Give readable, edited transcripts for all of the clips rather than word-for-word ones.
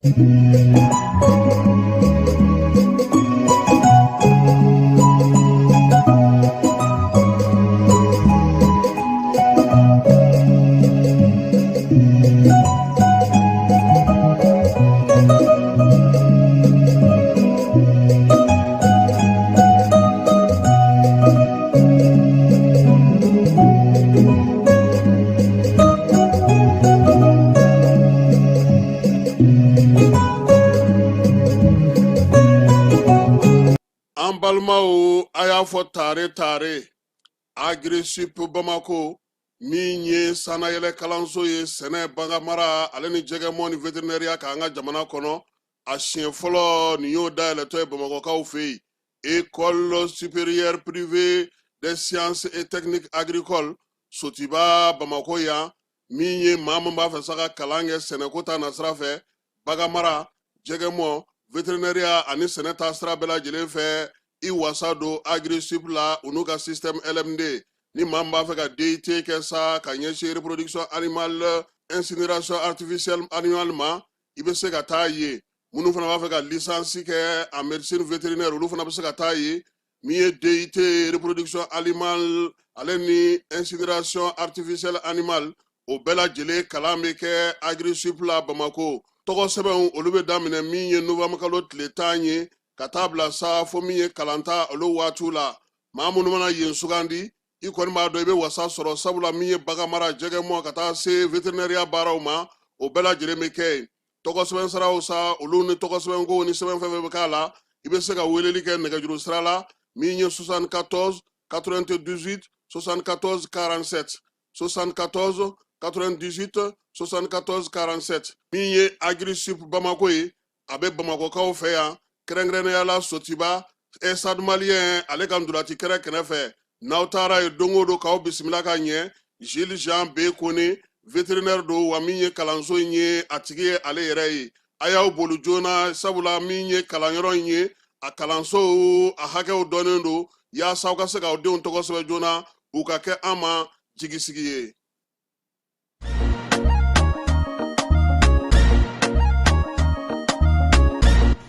An balimaw, a y'a fɔ tare tare. Agirisup Bamako, min ye sannayɛlɛ kalanso ye sɛnɛ, baganmara ale ni jɛgɛmɔ ni veterinɛriya k'an ka jamana kɔnɔ, a siɲɛ fɔlɔ nin y'o dayɛlɛtɔ ye Bamakɔkaw fɛ yen. École supérieure privée des sciences et techniques agricoles, Sotiba, Bamako yan. Min ye maa min b'a fɛ sa ka kalan kɛ sɛnɛko ta nasira fɛ, baganmara, jɛgɛmɔ, veterinɛriya ani sɛnɛ ta sira bɛɛ lajɛlen fɛ, i wasa don Agrisup la, u n'u ka système LMD. Ni maa min b'a fɛ ka DUT kɛ sa ka ɲɛsin reproduction animale, incinération artificielle animale ma, i bɛ se ka taa yen. Minnu fana b'a fɛ ka licence kɛ en médecine vétérinaire, olu fana bɛ se ka taa yen. Min ye DUT reproduction animale ale ni incinération artificielle animale, o bɛɛ lajɛlen kalan bɛ kɛ Agrisup la Bamako. Tɔgɔ sɛbɛnw, olu bɛ daminɛ min ye novembre kalo tile 10 ye ka taa bila sa fo min ye kalanta olu waatiw la. Maa minnu mana yen sugandi, i kɔni b'a dɔn i bɛ wasa sɔrɔ, sabula min ye baganmara, jɛgɛmɔ ka taa se veterinɛriya baaraw ma, o bɛɛ lajɛlen bɛ kɛ yen. Tɔgɔ sɛbɛn siraw sa, olu ni tɔgɔ sɛbɛnkow ni sɛbɛn fɛn fɛn bɛ k'a la, i bɛ se ka weleli kɛ nɛgɛjuru sira la min ye 74 98 74 47, 74 98 74 47. Min ye Agrisup Bamako ye, a bɛ Bamakɔkaw fɛ yan, kɛrɛnkɛrɛnnenya la Sotiba, Stade Malien ale ka ntolaci kɛrɛ kɛrɛfɛ. N'aw taara yen don o don, k'aw bisimila ka ɲɛ. Gilles Jean B Kone, vétérinaire don, wa min ye kalanso in ye, a tigi ye ale yɛrɛ ye. A y'aw boli joona, sabula min ye kalanyɔrɔ in ye, a kalansow a hakɛw dɔnnen don, yaasa aw ka se k'aw denw tɔgɔ sɛbɛn joona, u ka kɛ an ma jigisigi ye.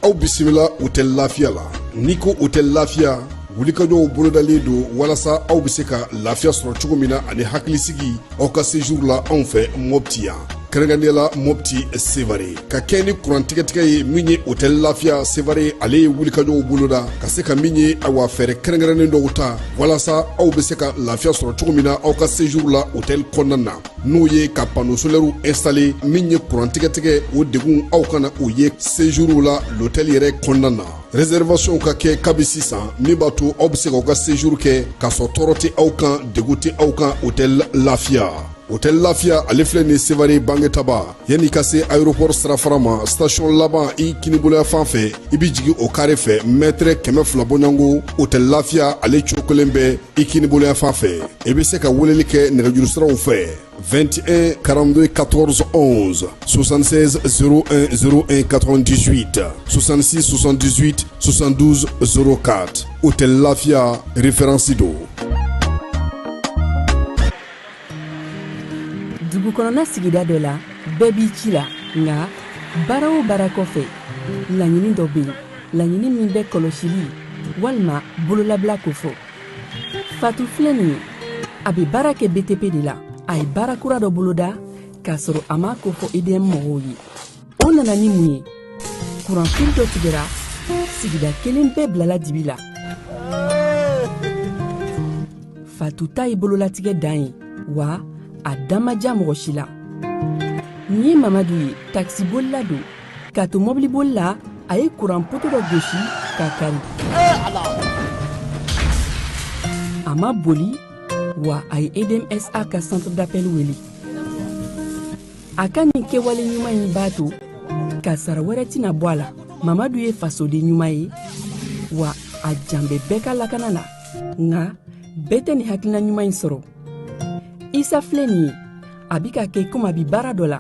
Aw bisimila Hôtel Lafiya la. N'i ko Hôtel Lafiya, wulikajɔw bolodalen don walasa aw bɛ se ka lafiya sɔrɔ cogo min na ani hakilisigi aw ka séjour la anw fɛ Mopti yan, kɛrɛnkɛrɛnnenya la Mopti Sevare. Ka kɛ ni kuran tigɛtigɛ ye, min ye Hôtel Lafiya Sevare, ale ye wulikajɔw boloda ka se ka min ye, awa, fɛɛrɛ kɛrɛnkɛrɛnnen dɔw ta walasa aw bɛ se ka lafiya sɔrɔ cogo min na aw ka séjour la hôtel kɔnɔna na, n'o ye ka panneau solaire installé. Min ye kuran tigɛtigɛ, o degun aw kana o ye séjour la l'hôtel yɛrɛ kɔnɔna na. Réservation ka kɛ kabi sisan, min b'a to aw bɛ se k'aw ka séjour kɛ k'a sɔrɔ tɔɔrɔ tɛ aw kan, degun tɛ aw kan. Hôtel Lafiya, Hôtel Lafiya, ale filɛ nin Sevare Bangetaba, yanni ka se aéroport sirafara ma, station laban i kiniboloya fan fɛ, i bɛ jigin o carré fɛ, mètre 200 bɔɲɔgɔnko, Hôtel Lafiya ale cogo bɛ i kiniboloya fan fɛ. I bɛ se ka weleli kɛ nɛgɛjuru siraw fɛ: 21 42 14 11, 76 01 01 98, 66 78 72 04. Hôtel Lafia, référence don. Dugu kɔnɔna sigida dɔ la, bɛɛ b'i ci la, nka baara o baara kɔfɛ, laɲini dɔ bɛ yen, laɲini min bɛ kɔlɔsili walima bololabila kofɔ. Fatu filɛ nin ye, a bɛ baara kɛ BTP de la. A ye baara kura dɔ boloda k'a sɔrɔ a m'a kofɔ EDM mɔgɔw ye. O nana ni mun ye? Kuranfili dɔ tigɛra, sigida kelen bɛɛ bilala dibi la. Fatu ta ye bololatigɛ dan ye, wa a da ma diya mɔgɔ si la. Nin ye Mamadu ye, takisibolila don. K'a to mɔbiliboli la, a ye kuran poto dɔ gosi k'a kari. A ma boli, wa a ye EDMSA ka centre d'appel wele. A ka nin kɛwale ɲuman in b'a to kasara wɛrɛ tɛna bɔ a la. Mamadu ye fasoden ɲuman ye, wa a jan bɛ bɛɛ ka lakana la, nka bɛɛ tɛ nin hakilina ɲuman in sɔrɔ. Isa filɛ nin ye, a bi ka kɛ komi a bi baara dɔ la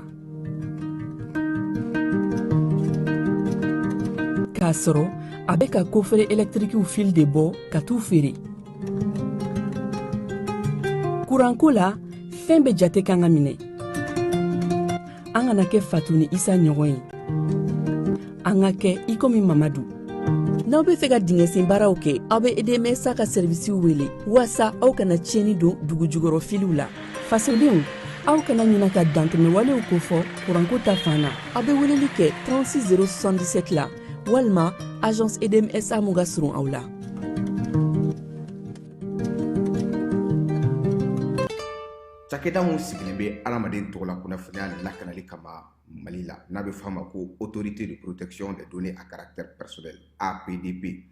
k'a sɔrɔ a bɛ ka coffret électriquew fil de bɔ ka t'u feere. Kuranko la, fɛn bɛɛ jate kan ka minɛ. An kana kɛ Fatu ni Isa ɲɔgɔn ye. An ka kɛ i komi Mamadu. N'aw bɛ fɛ ka dingɛsen baaraw kɛ, aw bɛ EDMSA ka sɛrivisiw wele waasa aw kana tiɲɛni don dugujukɔrɔ filiw la. Fasodenw, aw kana ɲina ka dantɛmɛwalew kofɔ kuranko ta fan na. Aw bɛ weleli kɛ 36 077 la walima agence EDMSA mun ka surun aw la. Cakɛda min sigilen bɛ adamaden tɔgɔla kunnafoniya lakanali kama Mali la, n'a bɛ fɔ a ma ko Autorité de protection des données à caractère personnel, APDP,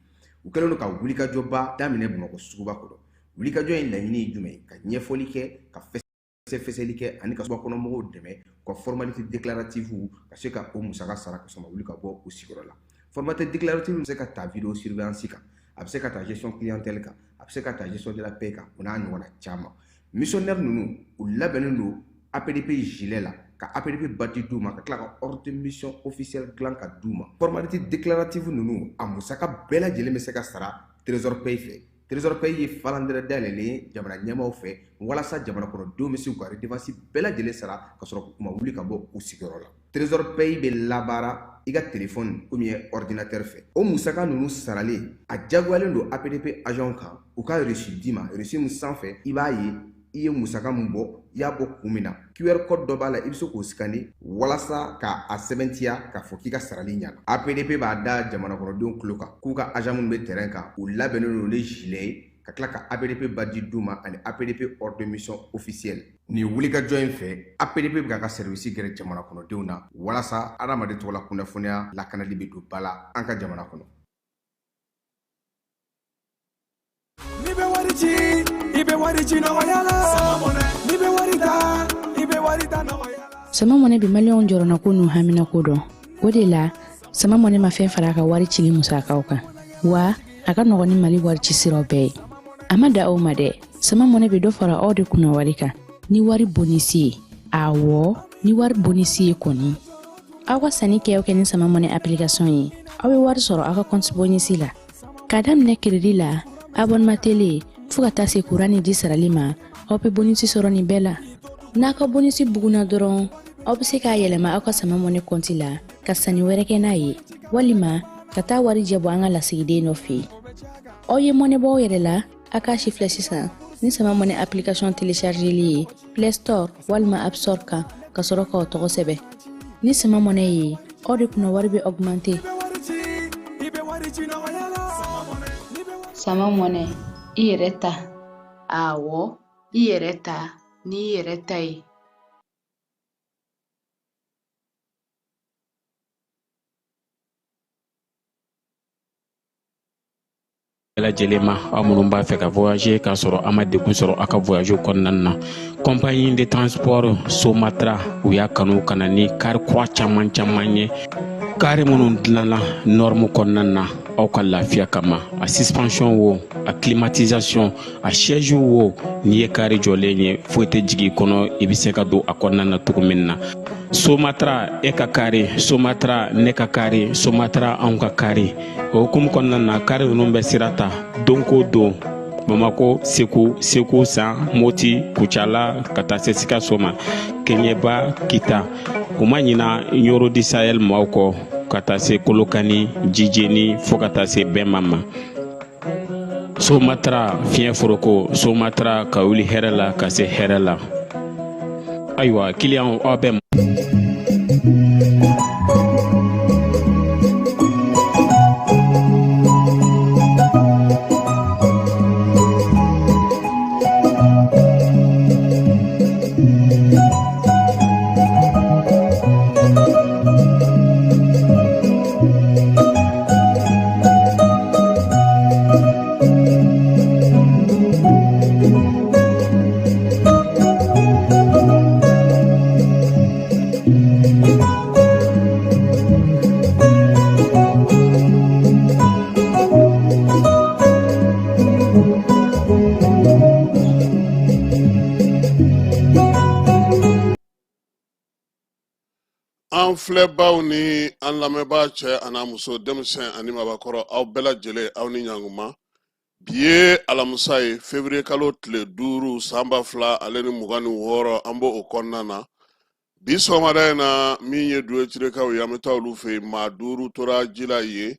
u kɛlen don ka wulikajɔba daminɛ Bamakɔ suguba kɔnɔ. Wulikajɔ in laɲini ye jumɛn ye? Ka ɲɛfɔli kɛ, ka fɛsɛfɛsɛli kɛ ani ka suguba kɔnɔmɔgɔw dɛmɛ u ka formalité déclarative ka se ka o musaka sara ka sɔrɔ ma wuli ka bɔ u sigiyɔrɔ la. Formalité déclarative bɛ se ka ta vidéo surveillance kan, a bɛ se ka ta gestion clientèle kan, a bɛ se ka ta gestion de la paie kan, o n'a ɲɔgɔnna caman. Missionnaire ninnu, u labɛnnen don APDP gilet la, ka APDP badge d'u ma, ka tila ka ordre de mission officielle dilan ka d'u ma. Formalité déclarative ninnu, a musaka bɛɛ lajɛlen bɛ se ka sara Trésor Paye fɛ. Trésor Paye ye falandɛrɛ dayɛlɛlen ye jamana ɲɛmaaw fɛ walasa jamana kɔnɔdenw bɛ se k'u ka redevance bɛɛ lajɛlen sara ka sɔrɔ u ma wuli ka bɔ u sigiyɔrɔ la. Trésor Paye bɛ labaara i ka téléphone ou bien ordinateur fɛ. O musaka ninnu saralen, a jagoyalen don APDP agent kan u ka reçu d'i ma. Reçu min sanfɛ i b'a ye i ye musaka min bɔ, i y'a bɔ kun min na. QR code dɔ b'a la, i bɛ se k'o scanner walasa ka a sɛbɛntiya k'a fɔ k'i ka sarali ɲana. APDP b'a da jamana kɔnɔdenw tulo kan k'u ka agent minnu bɛ terrain kan, u labɛnnen don ni gilet ye, ka tila ka APDP badge d'u ma ani APDP ordre de mission officielle. Nin wulikajɔ in fɛ, APDP bɛ k'a ka service gɛrɛ jamana kɔnɔdenw na walasa adamaden tɔgɔla kunnafoniya lakanali bɛ don ba la an ka jamana kɔnɔ. N'i bɛ wari ci, i bɛ wari ci nɔgɔya la. N'i bɛ wari ta, i bɛ wari ta nɔgɔya la. Sama Mɔnɛ bɛ maliyɛnw jɔrɔnako n'u haminako dɔn. O de la, Sama Mɔnɛ ma fɛn fara a ka wari cili musakaw kan, wa a ka nɔgɔn ni Mali wari ci siraw bɛɛ ye. A ma da aw ma dɛ, Sama Mɔnɛ bɛ dɔ fara aw de kunna wari kan ni wari bonisi ye. Awɔ, ni wari bonisi ye kɔni. Aw ka sanni kɛ o kɛ ni Sama Mɔnɛ application ye, aw bɛ wari sɔrɔ aw ka compte bonisi la. K'a daminɛ crédit la, abonnement télé, fo ka taa se kuran ni ji sarali ma, aw bɛ bonisi sɔrɔ nin bɛɛ la. N'a ka bonisi bugunna dɔrɔn, aw bɛ se k'a yɛlɛma aw ka Sama Mɔnɛ kɔnti la ka sanni wɛrɛ kɛ n'a ye, walima ka taa warijɛ bɔ an ka lasigiden dɔ fɛ yen. Aw ye mɔnɛ bɔ aw yɛrɛ la, a k'a si filɛ sisan ni Sama Mɔnɛ application téléchargeli ye Play Store walima App Store kan, ka sɔrɔ k'aw tɔgɔ sɛbɛn. Ni Sama Mɔnɛ ye, aw de kunna wari bɛ augmenter. Sama Mɔnɛ, i yɛrɛ ta. Awɔ, i yɛrɛ ta n'i yɛrɛ ta ye. Bɛɛ lajɛlen ma, aw minnu b'a fɛ ka voyager k'a sɔrɔ a ma degun sɔrɔ aw ka voyage kɔnɔna na, compagnie de transport Somatra, u y'a kanu ka na ni kari kura caman caman ye, kari minnu dilanna norme kɔnɔna na aw ka lafiya kama. A suspension wo, a climatisation, a siège wo, n'i ye kari jɔlen ye, foyi tɛ jigin i kɔnɔ, i bɛ se ka don a kɔnɔna na cogo min na. Somatra, e ka kari, Somatra, ne ka kari, Somatra, anw ka kari. O hukumu kɔnɔna na, kari ninnu bɛ sira ta don ko don Bamako, Segu, Segu San, Moti, Kucala, ka taa se Sikaso ma, Keɲeba, Kita. U ma ɲina Ɲoro du Sahel maaw kɔ, ka taa se Kolokani, Jijeni, fo ka taa se Bɛnma ma. Somatra fiɲɛ foroko, Somatra ka wuli hɛrɛ la ka se hɛrɛ la. Ayiwa, kiliyanw, aw bɛ An filɛbaw ni an lamɛnbaa, cɛ an'a muso, denmisɛn ani mabakɔrɔ, aw bɛɛ lajɛlen, aw ni ɲankuma. Bi ye alamisa ye, février kalo tile 5, san 2026, an b'o o kɔnɔna na. Bi sɔgɔmada in na, min ye Duwetirekaw ye, an bɛ taa olu fɛ yen. Maa 5 tora ji la yen,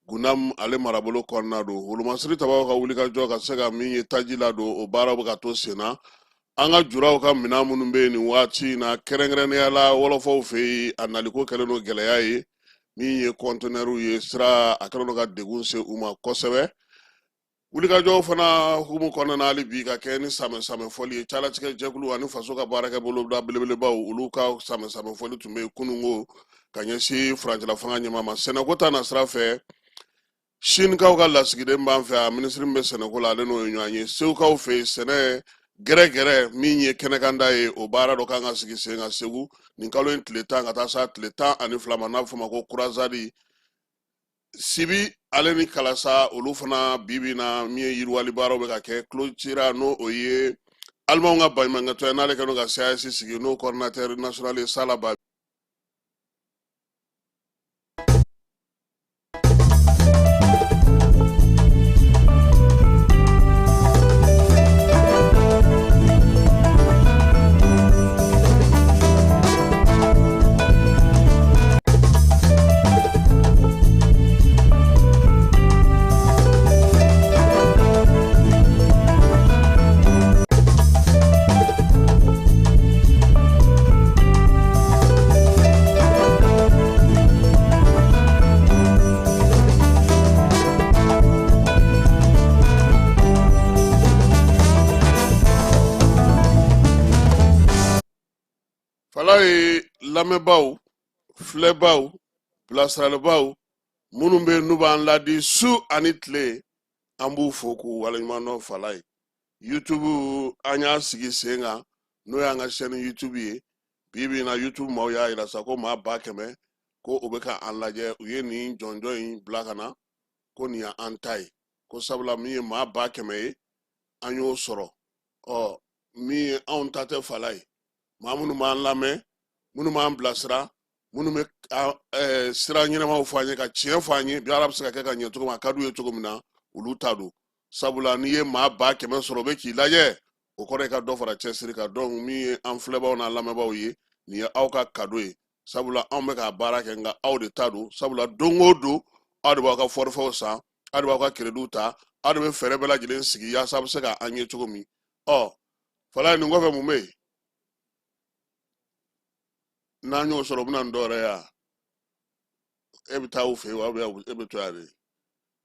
Gunam ale marabolo kɔnɔna don. Wolomasiri tabaw ka wulikajɔ ka se ka min ye taji ladon, o baaraw bɛ ka to sen na. An ka juraw ka minɛn minnu bɛ yen nin waati in na, kɛrɛnkɛrɛnnenya la wɔlɔfɔw fɛ yen, a naliko kɛlen don gɛlɛya ye. Min ye kɔntenɛriw ye, sira a kɛlen don ka degun se u ma kosɛbɛ. Wulikajɔw fana hukumu kɔnɔna na, hali bi ka kɛ ni samɛ fɔli ye, calatigɛ jɛkulu ani faso ka baarakɛ boloda belebelebaw, olu ka samɛ fɔli tun bɛ yen kununko ka ɲɛsin furancɛla fanga ɲɛmaa ma. Sɛnɛko ta na sira fɛ, Sinikaw ka lasigiden b'an fɛ, a minisiri min bɛ sɛnɛko la, ale n'o ye ɲɔgɔn ye. Segukaw fɛ yen, sɛnɛ gɛrɛgɛrɛ min ye kɛnɛkanda ye, o baara dɔ kan ka sigi sen kan Segu nin kalo in tile 10 ka taa s'a tile 12 ma, n'a bɛ f'o ma ko croisade. Sibi ale ni Kalasa, olu fana bi bi na, min ye yiriwali baaraw bɛ ka kɛ. Clôtura, n'o o ye alimanw ka baɲumankɛtɔn ye, n'ale kɛlen don ka CAS sigi, n'o coordinateur national ye Sala Ba. Falaye lamɛnbaaw, filɛbaaw, bilasiralibaaw minnu bɛ yen n'u b'an ladi su ani tile, an b'u fo k'u waleɲuman dɔn. Falaye YouTube, an y'a sigi sen kan, n'o y'an ka chaîne YouTube ye. Bi bi in na, YouTube maaw y'a yira sa ko maa 100,000 ko u bɛ ka an lajɛ. U ye nin jɔnjɔn in bila ka na ko nin y'an ta ye, ko sabula min ye maa 100,000 ye, an y'o sɔrɔ. Ɔ min ye anw ta tɛ Falaye, maa minnu b'an lamɛn, minnu b'an bilasira, minnu bɛ sira ɲɛnamaw fɔ an ye, ka tiɲɛ fɔ an ye, bi ala bɛ se ka kɛ ka ɲɛ cogo min, a ka d'u ye cogo min na, olu ta don. Sabula n'i ye maa 100,000 sɔrɔ, o bɛ k'i lajɛ, o kɔrɔ ye ka dɔ fara cɛsiri kan. Donc min ye an filɛbaaw n'an lamɛnbaaw ye, nin ye aw ka kado ye, sabula anw bɛ ka baara kɛ, nka aw de ta don. Sabula don o don, aw de b'aw ka forfaitw san, aw de b'aw ka créditw ta, aw de bɛ fɛɛrɛ bɛɛ lajɛlen sigi yaasa a bɛ se ka an ye cogo min. Ɔ Falaye, nin kɔfɛ mun bɛ yen n'an y'o sɔrɔ, o bɛna nin dɔwɛrɛ ye wa? E bɛ taa u fɛ yen wa, e bɛ to yan de?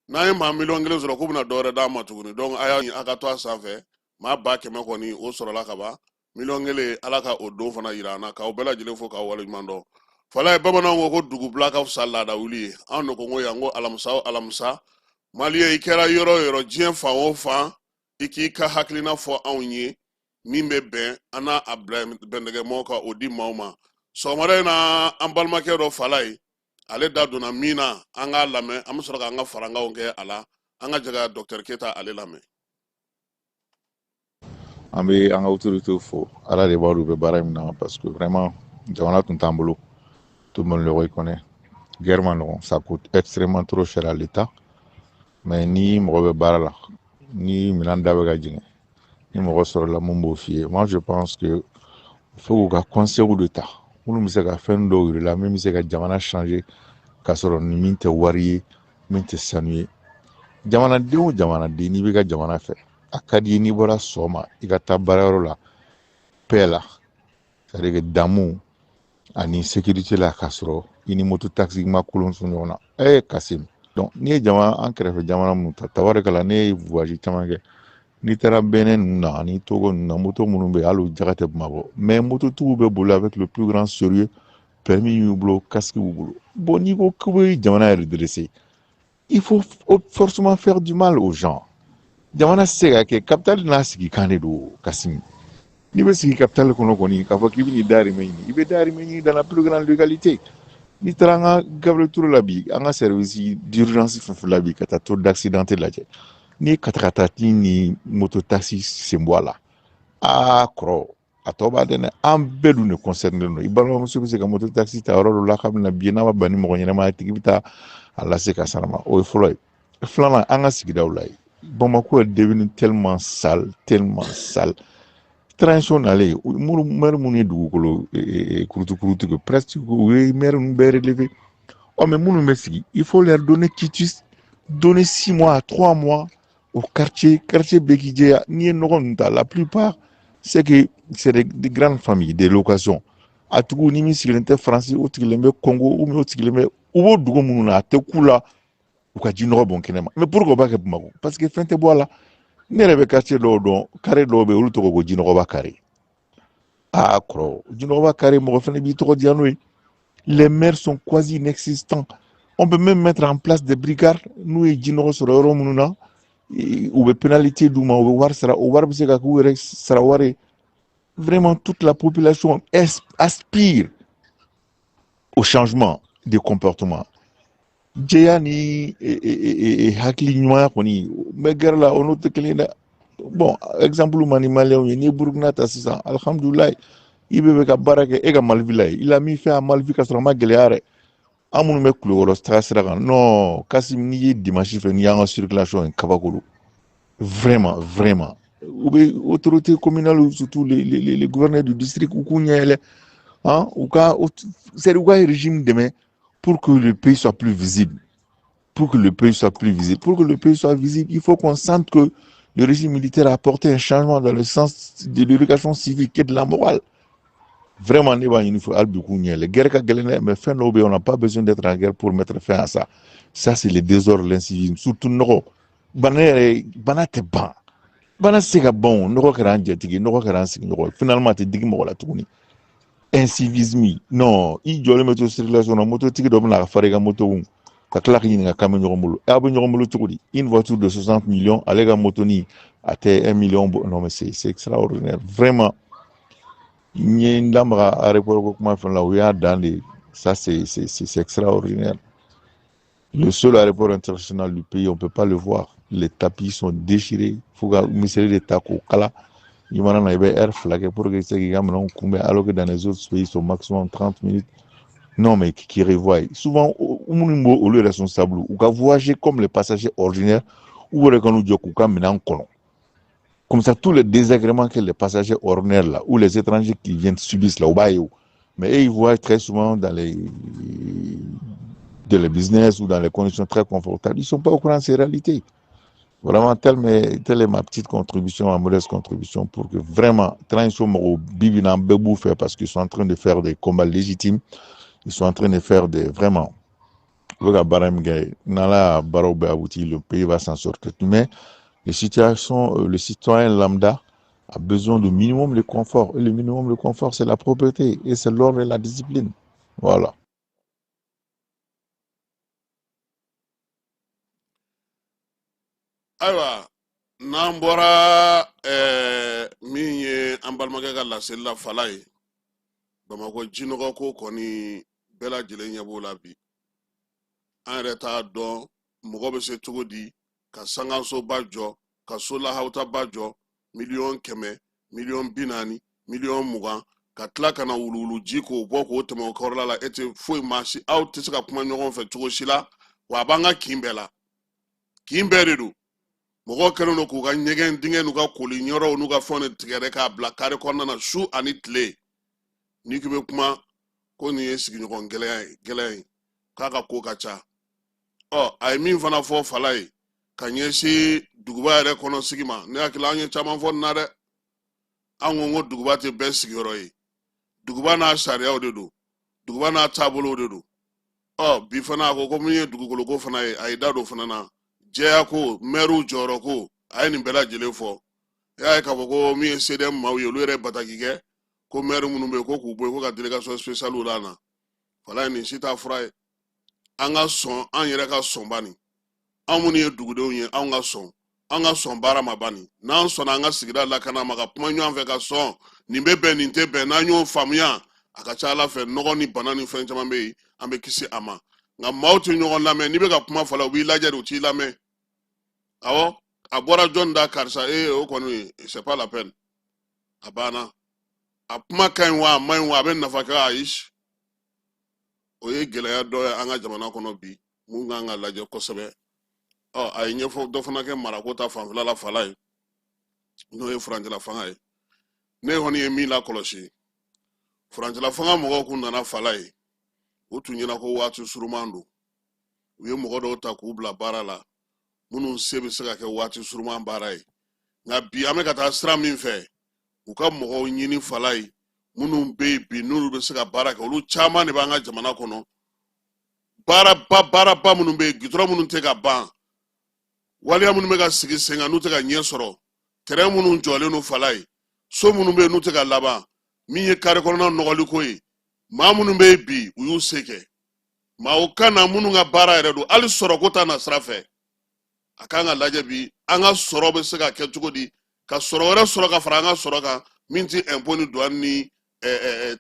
N'an ye maa 1,000,000 sɔrɔ, k'u bɛna dɔwɛrɛ d'an ma tuguni. Donc a y'a a ka to a sanfɛ. Maa 100,000 kɔni, o sɔrɔla ka ban. 1,000,000, Ala ka o don fana yira an na. K'aw bɛɛ lajɛlen fo k'aw waleɲuman dɔn. Falaye, bamananw ko ko dugubila ka fisa laada wuli ye. Anw de ko ko yan ko alamisa o alamisa, maliyɛn, i kɛra yɔrɔ o yɔrɔ, diɲɛ fan o fan, i k'i ka hakilina fɔ anw ye min bɛ bɛn an n'a a bɛndɛgɛmɔgɔw ka o di maaw ma. Sɔgɔmada in na, an balimakɛ dɔ Falaye, ale da donna min na, an k'a lamɛn, an bɛ sɔrɔ k'an ka farankanw kɛ a la. An ka jɛ ka Docteur Keyita ale lamɛn. An bɛ an ka autorités fo. Ala de b'a dɔn u bɛ baara min na, parce que vraiment jamana tun t'an bolo. Tout le monde le reconnaît, guerre ma nɔgɔn, ça coûte extrêmement trop cher à l'État. Mais ni mɔgɔ bɛ baara la, ni minɛn da bɛ ka jigin, ni mɔgɔ sɔrɔla mun b'o f'i ye, moi je pense que faut k'u ka conseils de ta minnu bɛ se ka fɛn dɔw yir'i la, min bɛ se ka jamana changer, k'a sɔrɔ ni min tɛ wari ye, min tɛ sanu ye. Jamanaden o jamanaden, n'i b'i ka jamana fɛ, a ka di i ye n'i bɔra sɔgɔma, i ka taa baarayɔrɔ la paix la, c'est à dire que damu ani sécurité la, k'a sɔrɔ i ni moto taxi ma kolon sɔn ɲɔgɔn na. Kasim, donc n'i ye jamana an kɛrɛfɛ jamana minnu ta, tabarikala, ne ye voyage caman kɛ. N'i taara Benin ninnu na ani Togo ninnu na, moto minnu bɛ yen, hali u jaga tɛ Bamakɔ, mais mototigiw bɛ boli avec le plus grand sérieux, permis y'u bolo, casque b'u bolo. Bon, n'i ko k'u bɛ jamana redresser, il faut forcément faire du mal aux gens? Jamana tɛ se ka kɛ capital n'a sigikan de don. Kasim, n'i bɛ sigi capital kɔnɔ kɔni, k'a fɔ k'i bɛ n'i dahirimɛ ɲini, i bɛ dahirimɛ ɲini dans la plus grande légalité. N'i taara an ka Gabriel Touré la bi, an ka service d'urgence fɛn fɛn la bi, ka taa taux d'accident lajɛ, n'i ye katakatati ni moto taxi sen bɔ a la, aa kɔrɔ, a tɔ b'a dɛn dɛ. An bɛɛ dun de concerné don. I balimamuso bɛ se ka moto taxi ta yɔrɔ dɔ la k'a bɛna bi, n'a ma ban ni mɔgɔ ɲɛnama ye, a tigi bɛ taa a lase ka sara ma. O ye fɔlɔ ye. Filanan, an ka sigidaw la yen, Bamako est devenu tellement sale, tellement sale. Transition nalen, minnu maire minnu ye dugukolo kurutu kurutu kɛ, presque u ye maire ninnu bɛɛ relever. Ɔ, mais minnu bɛ sigi, il faut leur donner quitus, donner 6 mois à 3 mois au quartier, quartier bɛɛ k'i jɛya. N'i ye nɔgɔ ninnu ta, la plupart, c'est que c'est des grandes familles, des locations. A tigiw ni min sigilen tɛ Faransi, o sigilen bɛ Congo ou bien o sigilen bɛ u b'o dugu minnu na, a tɛ k'u la u ka ji nɔgɔ bɔn kɛnɛma. Mais pourquoi u b'a kɛ Bamakɔ? Parce que fɛn tɛ bɔ a la. Ne yɛrɛ bɛ quartier dɔw dɔn, carré dɔw bɛ yen, olu tɔgɔ ko jinɔgɔba carré. Aa kɔrɔ, jinɔgɔba carré, mɔgɔ fɛnɛ b'i tɔgɔ diya n'o ye. Les maires sont quasi inexistants. On peut même mettre en place des brigades. N'u ye jinɔgɔ sɔrɔ yɔrɔ minnu na, u bɛ pénalité d'u ma, u bɛ wari sara, o wari bɛ se ka k'u yɛrɛ sara wari. Vraiment, toute la population aspire au changement de comportement. Jɛya ni hakili ɲumanya kɔni n bɛ guerre la, o n'o tɛ kelen ye dɛ. Bon, exemple man di maliyɛnw ye. N'i ye Burukina ta sisan, alihamudulilayi, i bɛ ka baara kɛ e ka Mali la ye, il a mis fin à Mali ka sɔrɔ a ma gɛlɛya yɛrɛ. An minnu bɛ Kulukɔrɔ taga sira kan, non, Kasim, n'i ye dimanche fɛ, n'i y'an ka circulation ye, kabako don. Vraiment, vraiment, u bɛ autorité communale, surtout les gouverneurs du district, u k'u ɲɛ yɛlɛ han, u ka, c'est u ka régime dɛmɛ pour que le pays soit plus visible. Pour que le pays soit plus visible. Pour que le pays soit visible, il faut qu'on sente que le régime militaire a apporté un changement dans le sens de l'éducation civique et de la morale. Vraiment, ne b'a ɲini fɛ hali bi k'u ɲɛ yɛlɛ. Guerre ka gɛlɛn dɛ, mais fɛn dɔw bɛ yen, on n'a pas besoin d'être en guerre pour mettre fin à ça. Ça, c'est le désordre, l'incivisme, surtout nɔgɔ. Bana yɛrɛ, bana tɛ ban. Bana tɛ se ka ban o. Nɔgɔ kɛra an jatigi, nɔgɔ kɛra an sigiɲɔgɔn ye. Finalement, a tɛ digi mɔgɔ la tuguni. Incivisme, non, i jɔlen bɛ to circulation na, mototigi dɔ bɛna a fara i ka moto kun ka tila k'i ɲininka k'an bɛ ɲɔgɔn bolo. Aw bɛ ɲɔgɔn bolo cogo di? Une voiture de 60 millions, ale ka motoni a tɛ 1 million bɔ. Non, mais c'est extraordinaire, vraiment. N ye n lamaga aéroport ko kuma fɛn la, o y'a dan de. Ça, c'est extraordinaire. Le seul aéroport international du pays, on peut pas le voir. Les tapis sont déchirés, fo ka miseli de ta k'o kala. I mana na, i bɛ heure 2 kɛ pour que i se k'i ka minɛnw kunbɛn, alors que dans les autres pays, c'est au maximum 30 minutes. Non, mais qui revoient souvent, minnu b'o olu responsable, u ka voyager comme les passagers ordinaires, u yɛrɛ ka n'u jɔ k'u ka minɛn kɔnɔ. Comme ça, tous les désagréments que les passagers ordinaires là ou les étrangers qui viennent subissent là, u b'a ye o. Mais eux, ils voyagent très souvent dans les business ou dans les conditions très confortables, ils sont pas au courant de ces réalités. Vraiment, telle est ma petite contribution, ma modeste contribution pour que vraiment, transition mɔgɔw bi bi in na, an bɛɛ b'u fɛ parce qu'ils sont en train de faire des combats légitimes. Ils sont en train de faire des, vraiment, u bɛ ka baara min kɛ, n'Ala y'a baaraw bɛɛ abouti, le pays va s'en sortir. Mais les situations, le citoyen lambda a besoin de minimum de confort. Et le minimum de confort, c'est la propreté et c'est l'ordre et la discipline. Voilà. Ayiwa, n'an bɔra min ye an balimakɛ ka laseli la, fala ye Bamakɔ jinɔgɔ ko kɔni, bɛɛ lajɛlen ɲɛ b'o la bi. An yɛrɛ t'a dɔn mɔgɔ bɛ se cogo di ka sankansoba jɔ, ka so lahawutaba jɔ, 100 million, 40 million, 20 million, ka tila ka na wuluwuluji k'o bɔ k'o tɛmɛ o kɔrɔla la. E tɛ foyi maa si, aw tɛ se ka kuma ɲɔgɔn fɛ cogo si la. Wa a b'an ka kin bɛɛ la, kin bɛɛ de don. Mɔgɔw kɛlen don k'u ka ɲɛgɛn dingɛ n'u ka koli yɔrɔw n'u ka fɛnw de tigɛ dɛ k'a bila kare kɔnɔna na su ani tile. N'i k'i bɛ kuma ko nin ye sigiɲɔgɔn gɛlɛya ye, gɛlɛya ye k'a ka ko ka ca. Ɔ, a ye min fana fɔ fala ye ka ɲɛsin duguba yɛrɛ kɔnɔ sigi ma, ne hakili an ye caman fɔ nin na dɛ. An ko duguba tɛ bɛɛ sigiyɔrɔ ye, duguba n'a sariyaw de don, duguba n'a taabolow de don. Ɔ, bi fana a ko ko min ye dugukolo ko fana ye, a ye da don fana na, jɛya ko, mɛriw jɔyɔrɔ ko, a ye nin bɛɛ lajɛlen fɔ. E y'a ye k'a fɔ ko min ye CDM maaw ye, olu yɛrɛ ye bataki kɛ ko mɛri minnu bɛ yen ko k'u bɔ yen, ko ka délégation spéciale la na. Fala ye nin si t'a fura ye. An ka sɔn an yɛrɛ ka sɔn bani, anw minnu ye dugudenw ye, anw ka sɔn, an ka sɔn baara ma bani. N'an sɔnna an ka sigida lakana ma, ka kuma ɲɔgɔn fɛ, ka sɔn nin bɛ bɛn, nin tɛ bɛn, n'an y'o faamuya, a ka ca Ala fɛ, nɔgɔ ni bana ni fɛn caman bɛ yen, an bɛ kisi a ma. Nka maaw tɛ ɲɔgɔn lamɛn. N'i bɛ ka kuma fɔla, u b'i lajɛ de, u t'i lamɛn. Awɔ, a bɔra jɔn da? Karisa ee, o kɔni, c'est pas la peine, a banna. A kuma ka ɲi wa, a man ɲi wa, a bɛ nafa kɛ? Ayi, o ye gɛlɛya dɔ ye an ka jamana kɔnɔ bi mun kan ka lajɛ kosɛbɛ. Ɔ, a ye ɲɛfɔ dɔ fana kɛ marako ta fanfɛla la, fala ye, n'o ye furancɛla fanga ye. Ne kɔni ye min lakɔlɔsi, furancɛla fanga mɔgɔw kun nana Falaye, u tun ɲɛna ko waati suruman don. U ye mɔgɔ dɔw ta k'u bila baara la minnu se bɛ se ka kɛ waati suruman baara ye. Nka bi an bɛ ka taa sira min fɛ, u ka mɔgɔw ɲini Falaye minnu bɛ yen bi n'olu bɛ se ka baara kɛ. Olu caman de b'an ka jamana kɔnɔ. Baaraba baaraba minnu bɛ yen, gitɔrɔn minnu tɛ ka ban, waleya minnu bɛ ka sigi sen kan n'u tɛ ka ɲɛ sɔrɔ, tɛrɛn minnu jɔlen don Falaye, so minnu bɛ yen n'u tɛ ka laban, min ye kare kɔnɔna nɔgɔliko ye, maa minnu bɛ yen bi u y'u se kɛ. Maaw ka na minnu ka baara yɛrɛ don, hali sɔrɔko ta na sira fɛ, a kan ka lajɛ bi an ka sɔrɔ bɛ se ka kɛ cogo di ka sɔrɔ wɛrɛ sɔrɔ ka fara an ka sɔrɔ kan min ti impôt ni douane ni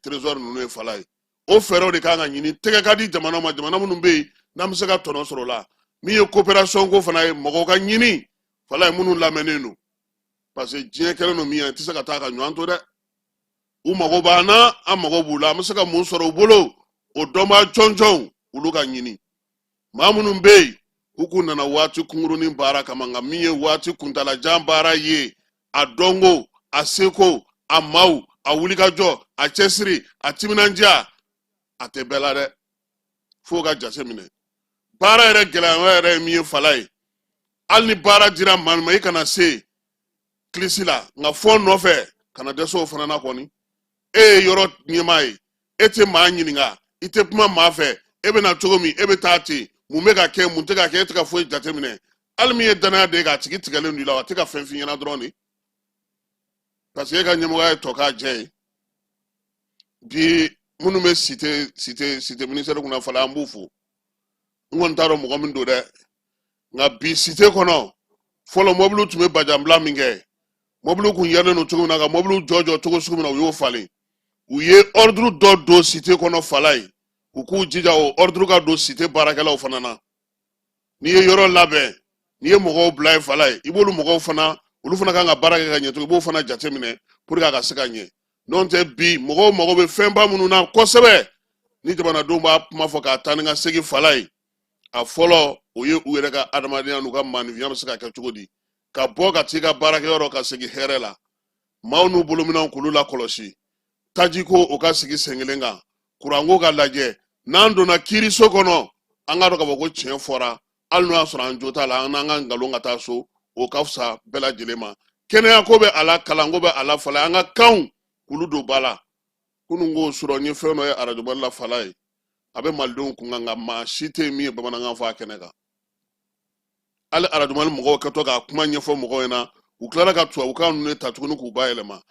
trésor ninnu ye Falaye. O fɛɛrɛw de kan ka ɲini, tɛgɛ ka di jamana ma, jamana minnu bɛ yen n'an bɛ se ka tɔnɔ sɔrɔ o la. Min ye coopération ko fana ye, mɔgɔw ka ɲini Falaye minnu lamɛnnen don, parce que diɲɛ kɛlen don min ye, i tɛ se ka taa ka ɲɔgɔn to dɛ. U mago b'an na, an mago b'u la. An bɛ se ka mun sɔrɔ u bolo, o dɔnbaa jɔnjɔnw olu ka ɲini. Maa minnu bɛ yen k'u k'u nana waati kunkurunin baara kama, nka min ye waati kuntalajan baara ye, a dɔnko, a seko, a maaw, a wulikajɔ, a cɛsiri, a timinandiya, a tɛ bɛɛ la dɛ. F'o ka jate minɛ. Baara yɛrɛ gɛlɛya yɛrɛ ye min ye Falaye, hali ni baara dira maa min ma, i kana se kilisi la, nka fɔ nɔfɛ kana dɛsɛ o fana na kɔni. E ye yɔrɔ ɲɛmaa ye, e tɛ maa ɲininka, i tɛ kuma maa fɛ, e bɛ na cogo min e bɛ taa ten, mun bɛ ka kɛ, mun tɛ ka kɛ, e tɛ ka foyi jateminɛ. Hali min ye danaya de ye k'a tigi tigɛlen don i la, a tɛ ka fɛn f'i ɲɛna dɔrɔn de, parce que e ka ɲɛmɔgɔya ye tɔ k'a jɛ ye. Bi minnu bɛ cité ministère kunna Falaye, an b'u fo. N kɔni t'a dɔn mɔgɔ min don dɛ, nka bi cité kɔnɔ, fɔlɔ mɔbiliw tun bɛ bajanbila min kɛ, mɔbiliw kun yɛrɛlen don cogo min na, ka mɔbiliw jɔ jɔ cogo sugu min na, u y'o falen. U ye ordre dɔ don cité kɔnɔ Falaye, u k'u jija o ordre ka don cité baarakɛlaw fana na. N'i ye yɔrɔ labɛn, n'i ye mɔgɔw bila yen Falaye, i b'olu mɔgɔw fana, olu fana kan ka baara kɛ ka ɲɛ cogo, i b'o fana jateminɛ pour que a ka se ka ɲɛ. N'o tɛ, bi mɔgɔw mago bɛ fɛnba minnu na kosɛbɛ, ni jamanadenw b'a kuma fɔ k'a taa ni ka segin Falaye, a fɔlɔ o ye u yɛrɛ ka adamadenya n'u ka maanifinya bɛ se ka kɛ cogo di, ka bɔ ka t'i ka baarakɛyɔrɔ ka segin hɛrɛ la, maaw n'u bolominɛnw k'olu lakɔlɔsi, tajiko o ka sigi sen kelen kan, kuranko ka lajɛ. N'an donna kiiriso kɔnɔ, an k'a dɔn k'a fɔ ko tiɲɛ fɔra, hali n'o y'a sɔrɔ an jo t'a la, an n'an ka nkalon ka taa so, o ka fisa bɛɛ lajɛlen ma. Kɛnɛyako bɛ a la, kalanko bɛ a la Falaye, an ka kanw k'olu don ba la. Kunun ko surɔ n ye fɛn dɔ ye arajo Mali la Falaye, a bɛ malidenw kun kan, nka maa si tɛ yen min ye bamanankan fɔ a kɛnɛ kan. Hali arajo Mali mɔgɔw kɛtɔ k'a kuma ɲɛfɔ mɔgɔw ɲɛna, u tilara ka tubabukan ninnu de ta tuguni k'u bayɛlɛma.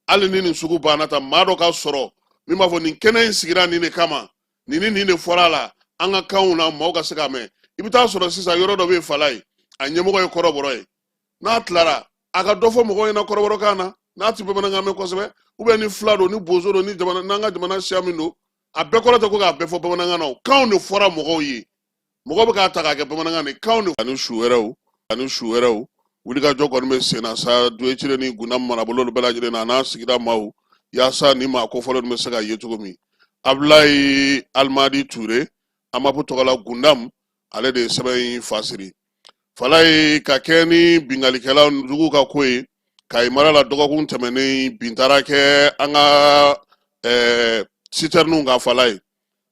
Hali ni nin sugu banna ta, maa dɔ ka sɔrɔ min b'a fɔ nin kɛnɛ in sigira nin de kama, nin ni nin de fɔra a la an ka kanw na, maaw ka se k'a mɛn. I bɛ taa sɔrɔ sisan yɔrɔ dɔ bɛ yen Falaye, a ɲɛmɔgɔ ye kɔrɔbɔrɔ ye, n'a tilara a ka dɔ fɔ mɔgɔw ɲɛna kɔrɔbɔrɔkan na, n'a ti bamanankan mɛn kosɛbɛ, ou bien ni fila don, ni bozo don, ni jamana n'an ka jamana siya min don, a bɛɛ kɔrɔ tɛ ko k'a bɛɛ fɔ bamanankan na. O kanw de fɔra mɔgɔw ye, mɔgɔ bɛ k'a ta k'a kɛ bamanankan de kanw de ani su wɛrɛw ani su wɛrɛw. Wulikajɔ kɔni bɛ sen na sa Doyecire ni Gundam marabolo bɛɛ lajɛlen na, a n'a sigida maaw, yaasa ni maa kofɔlen bɛ se ka ye cogo min. Abulayi Alimadi Ture, AMAP tɔgɔ la Gundam, ale de ye sɛbɛn in fasiri Falaye ka kɛ ni binkalikɛla jugu ka ko ye Kayi mara la dɔgɔkun tɛmɛnen. Bin taara kɛ an ka sitɛriniw kan Falaye,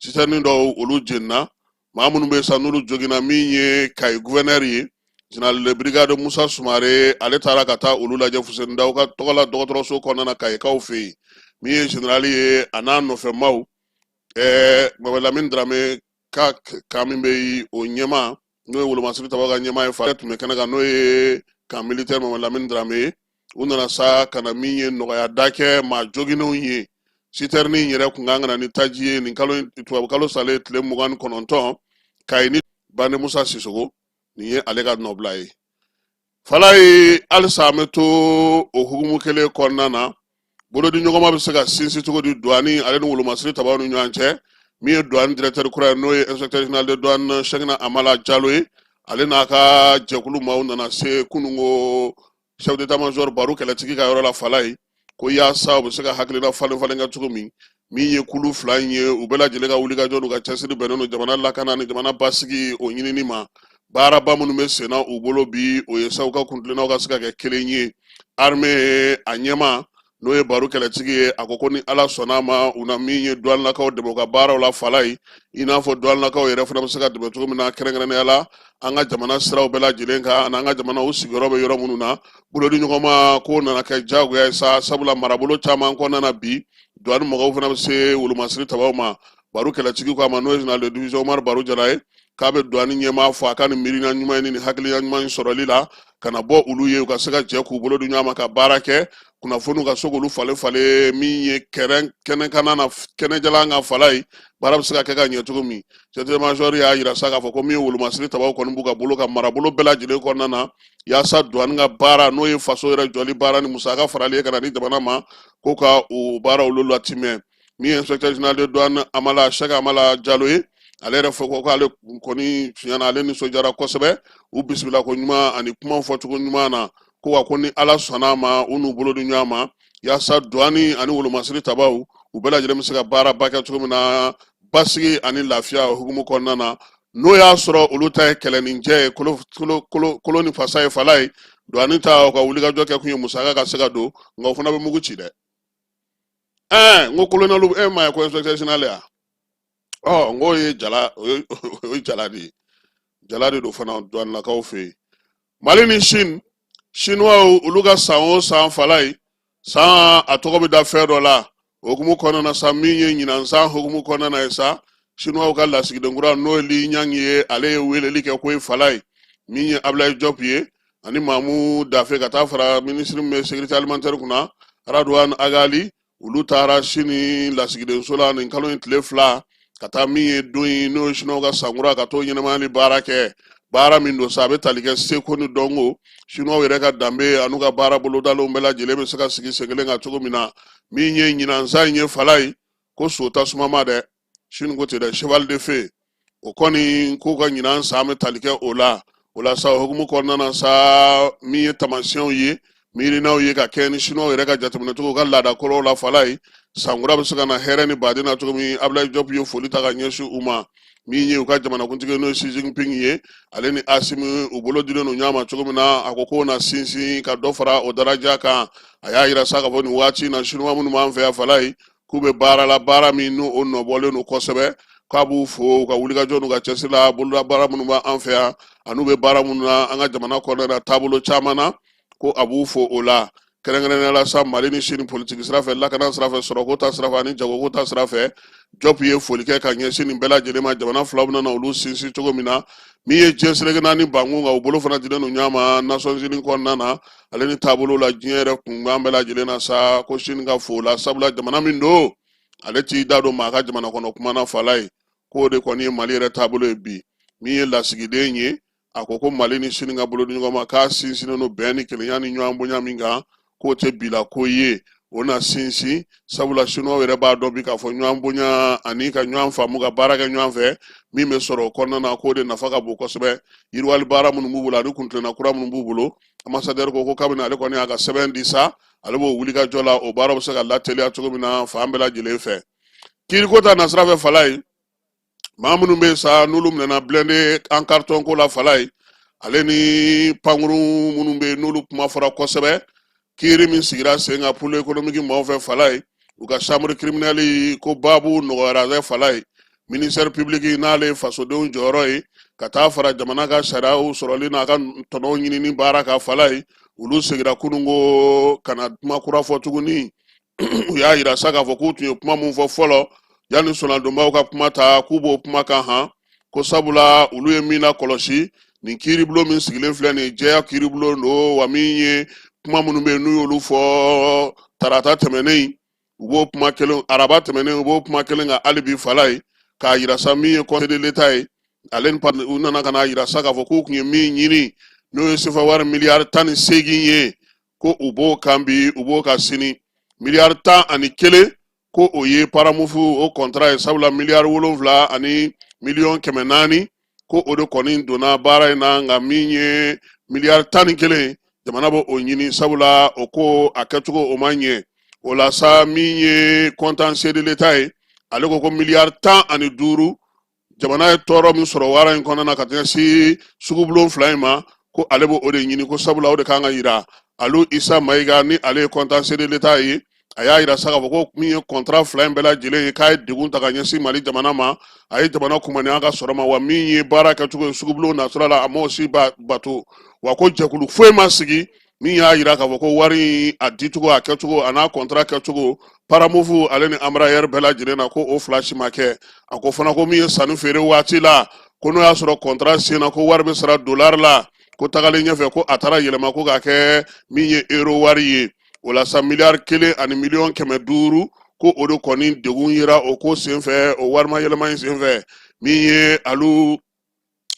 sitɛrini dɔw olu jenina, maa minnu bɛ sa n'olu joginna. Min ye Kayi guvɛnɛri ye, général de brigade Musa Sumare, ale taara ka taa olu lajɛ Fuseni Daw ka tɔgɔ la dɔgɔtɔrɔso kɔnɔna na Kayikaw fɛ yen. Min ye général ye, a n'a nɔfɛmaw, Mamadu Lamini Darame ka camp min bɛ yen, o ɲɛmaa, n'o ye wolomasiri tabaw ka ɲɛmaa ye, fa tun bɛ kɛnɛ kan, n'o ye camp militaire Mamadu Lamini Darame ye. U nana sa ka na min ye nɔgɔya da kɛ maa joginnenw ye. Sitɛrini in yɛrɛ kun kan ka na ni taji ye nin kalo, tubabu kalo salen tile 29, Kayi ni Bande Musa Sisogo, nin ye ale ka nɔbila ye Falaye. Halisa an bɛ to o hukumu kelen kɔnɔna na, bolodi ɲɔgɔnma bɛ se ka sinsin cogo di douane ale ni wolomasiri tabaw ni ɲɔgɔn cɛ? Min ye douane directeur kura ye, n'o ye inspecteur général de douane Cheickna Amala Jalo ye, ale n'a ka jɛkulu maaw nana se kununko chef d'état major Baru Kɛlɛtigi ka yɔrɔ la Falaye, ko yaasa u bɛ se ka hakilina falen falen kɛ cogo min. Min ye kulu fila in ye, u bɛɛ lajɛlen ka wulikajɔ n'u ka cɛsiri bɛnnen don jamana lakana ni jamana basigi o ɲinini ma. Baaraba minnu bɛ senna u bolo bi, o ye sa u ka kuntilennaw ka se ka kɛ kelen ye. Armée a ɲɛmaa N'o ye Baru Kɛlɛtigi ye, a ko ko ni Ala sɔnna a ma, u na min ye duwanilakaw dɛmɛ u ka baaraw la falayi, i n'a fɔ duwanilakaw yɛrɛ fana bɛ se ka dɛmɛ cogo min na, kɛrɛnkɛrɛnnenya la an ka jamana siraw bɛɛ lajɛlen kan ani an ka jamana u sigiyɔrɔ bɛ yɔrɔ minnu na. Bolodi ɲɔgɔnma ko nana kɛ diyagoya ye sa, sabula marabolo caman kɔnɔna na bi, duwani mɔgɔw fana bɛ se wolomasiri tabaw ma. Baru Kɛlɛtigi ko a ma, n'o ye général de division Umaru Baru Jara ye, k'a bɛ duwani ɲɛmaa fo a ka nin miirina ɲuman ye ni hakilina ɲuman in sɔrɔli la ka na bɔ olu ye, u ka se ka jɛ k'u bolo di ɲɔgɔn ma ka baara kɛ, kunnafoniw ka se k'olu falen falen, min ye kɛrɛn kɛnɛkanna na kɛnɛjalan kan falayi, baara bɛ se ka kɛ ka ɲɛ cogo min. Chef d'état-major y'a yira sa k'a fɔ ko min ye wolomasiri tabaw kɔni b'u ka bolo kan marabolo bɛɛ lajɛlen kɔnɔna na, yaasa duwani ka baara, n'o ye faso yɛrɛ jɔli baara ni musaka farali ye ka na di jamana ma, ko ka o baara olu latimɛ. Min ye inspecteur général de douane Amala Cheikh Amala Jalo ye, ale yɛrɛ fɔ ko k'ale kɔni tiɲɛ na ale nisɔndiyara kosɛbɛ u bisimila ko ɲuman ani kuma fɔcogo ɲuman na, ko wa ko ni Ala sɔnna a ma, u n'u bolo di ɲɔgɔn ma yaasa duwani ani wolomasiri tabaw u bɛɛ lajɛlen bɛ se ka baaraba kɛ cogo min na basigi ani lafiya hukumu kɔnɔna na. N'o y'a sɔrɔ olu ta ye kɛlɛ ni jɛ ye, kolo kolo kolo kolo ni fasa ye falayi, duwani ta u ka wulikajɔ kɛ kun ye musaka ka se ka don, nka o fana bɛ mugu ci dɛ. N ko kolonɛli e ma ye ko inspecteur général ya, ɔ n k'o ye jala, o ye jala de ye, jala de don fana duwanilakaw fɛ yen. Mali ni Chine, Chinois olu ka san o san falayi, san a tɔgɔ bɛ da fɛn dɔ la, o hukumu kɔnɔna na sa, min ye ɲinan san hukumu kɔnɔna na ye sa, Chinois ka lasigiden kura n'o ye Li Ɲang ye, ale ye weleli kɛ ko ye falayi, min ye Ablaye Diop ye ani Mamu Dafe, ka taa fara minisiri min bɛ sécurité alimentaire kunna Radouane Agali, olu taara Sini lasigidenso la nin kalo in tile 2 ka taa min ye don in, n'o ye Siniwaw ka sankura, ka t'o ɲɛnamayali baara kɛ. Baara min don sa, a bɛ tali kɛ seko ni dɔnko, Siniwaw yɛrɛ ka danbe an'u ka baara bolodalenw bɛɛ lajɛlen bɛ se ka sigi sen kelen kan cogo min na. Min ye ɲinan san in ye falayi, ko so tasuma ma dɛ, Sini ko ten dɛ, cheval de feu, o kɔni k'u ka ɲinan san bɛ tali kɛ o la. O la sa, o hukumu kɔnɔna na sa, min ye taamasiyɛnw ye, miirinaw ye ka kɛ ni Siniwaw yɛrɛ ka jateminɛ cogo ka laada kɔrɔw la falayi, sankura bɛ se ka na hɛrɛ ni baden na cogo min. Ablaye Diop ye foli ta ka ɲɛsin u ma. Min ye u ka jamanakuntigi n'o ye Xi Jinping ye, ale ni Asimi u bolo dilen don ɲɔgɔn ma cogo min na, a ko k'o na sinsin ka dɔ fara o daraja kan. A y'a yira sa k'a fɔ nin waati in na, Siniwa minnu b'an fɛ yan falayi, k'u bɛ baara la, baara min n'o o nɔbɔlen don kosɛbɛ, k'a b'u fo u ka wulikajɔ n'u ka cɛsiri la, bolola baara minnu b'an fɛ yan an'u bɛ baara minnu na an ka jamana kɔnɔna na taabolo caman na, ko a b'u fo o la. Kɛrɛnkɛrɛnnenya la sa, Mali ni Sini politiki sira fɛ, lakana sira fɛ, sɔrɔko ta sira fɛ ani jagoko ta sira fɛ, Diop ye foli kɛ ka ɲɛsin nin bɛɛ lajɛlen ma, jamana filaw bɛna na olu sinsin cogo min na. Min ye diɲɛ seleke naani bankun kan, u bolo fana dilen don ɲɔgɔn ma Nations Unies kɔnɔna na, ale ni taabolo la diɲɛ yɛrɛ kunkan bɛɛ lajɛlen na sa, ko Sini ka fo la, sabula jamana min don, ale t'i da don maa ka jamana kɔnɔ kuma na falayi, k'o de kɔni ye Mali yɛrɛ taabolo ye bi. Min ye lasigiden ye, a ko ko Mali ni Sini ka bolo di ɲɔgɔn ma k'a sinsinnen don bɛn ni kelenya ni ɲɔgɔn bonya min kan, k'o tɛ bila ko ye, o na sinsin, sabula Siniwaw yɛrɛ b'a dɔn bi k'a fɔ ɲɔgɔn bonya ani ka ɲɔgɔn faamu ka baara kɛ ɲɔgɔn fɛ, min bɛ sɔrɔ o kɔnɔna na, k'o de nafa ka bon kosɛbɛ. Yiriwali baara minnu b'u bolo ani kuntilenna kura minnu b'u bolo, ambassadeur ko ko kabini ale kɔni y'a ka sɛbɛn di sa, ale b'o wulikajɔ la, o baaraw bɛ se ka lateliya cogo min na fan bɛɛ lajɛlen fɛ. Kiiriko ta nasira fɛ falayi, maa minnu bɛ sa n'olu minɛna blindé en carton ko la falayi, ale ni pankurun minnu bɛ yen n'olu kuma fɔra kosɛbɛ, kiiri min sigira sen kan pôle économique maaw fɛ falayi, u ka chambre criminelle ko baabu nɔgɔyara dɛ falayi. Ministère public n'ale ye fasodenw jɔyɔrɔ ye ka taa fara jamana ka sariyaw sɔrɔli n'a ka tɔnɔw ɲinini baara kan falayi, olu segira kununko ka na kuma kura fɔ tuguni. U y'a yira sa k'a fɔ k'u tun ye kuma min fɔ fɔlɔ yanni sonadonbaw ka kuma ta, k'u b'o kuma kan han, ko sabula olu ye min lakɔlɔsi, nin kiiribulon min sigilen filɛ nin ye, jɛya kiiribulon don wa. Min ye kuma minnu bɛ yen n'u y'olu fɔ tarata tɛmɛnen, u b'o kuma kelen, araba tɛmɛnen, u b'o kuma kelen kan hali bi falayi, k'a yira sa min ye conseil de l'État ye, ale ni u nana ka n'a yira sa k'a fɔ k'u tun ye min ɲini, n'o ye sefa wari miliyari 18 ye, ko u b'o kan bi, u b'o kan sini. Miliyari 11, ko o ye Paramouv o contrat ye, sabula miliyari 7 ani miliyɔn 400, ko o de kɔni donna baara in na, nka min ye miliyari 11, jamana b'o ɲini, sabula o ko a kɛcogo o ma ɲɛ. O la sa, min ye contentieux de l'État ye, ale ko ko miliyari 15, jamana ye tɔɔrɔ min sɔrɔ wara in kɔnɔna na ka ɲɛsin sugubulon fila in ma, Ko ale b'o o de ɲini, ko sabula o de kan ka yira. Alu Isa Mayiga, ni ale ye contentieux de l'État ye, a y'a yira sa k'a fɔ ko min ye contrat fila in bɛɛ lajɛlen ye, k'a ye degun ta ka ɲɛsin Mali jamana ma, a ye jamana kumaniya ka sɔrɔ ma, wa min ye baara kɛcogo ye sugubulon nasira la, a m'o si bato, wa ko jɛkulu foyi ma sigi min y'a yira k'a fɔ ko wari in a dicogo, a kɛcogo, a n'a contrat kɛcogo Paramouv ale ni Embraer bɛɛ lajɛlen na, ko o fila si ma kɛ. A ko fana ko min ye sanni feere waati la, ko n'o y'a sɔrɔ contrat senna ko wari bɛ sara dolari la, ko tagalen ɲɛfɛ ko a taara yɛlɛma ko k'a kɛ min ye euro wari ye. O la sa, miliyari 1 ani miliyɔn 500, ko o de kɔni degun yera o ko senfɛ, o warima yɛlɛma in senfɛ. Min ye Alu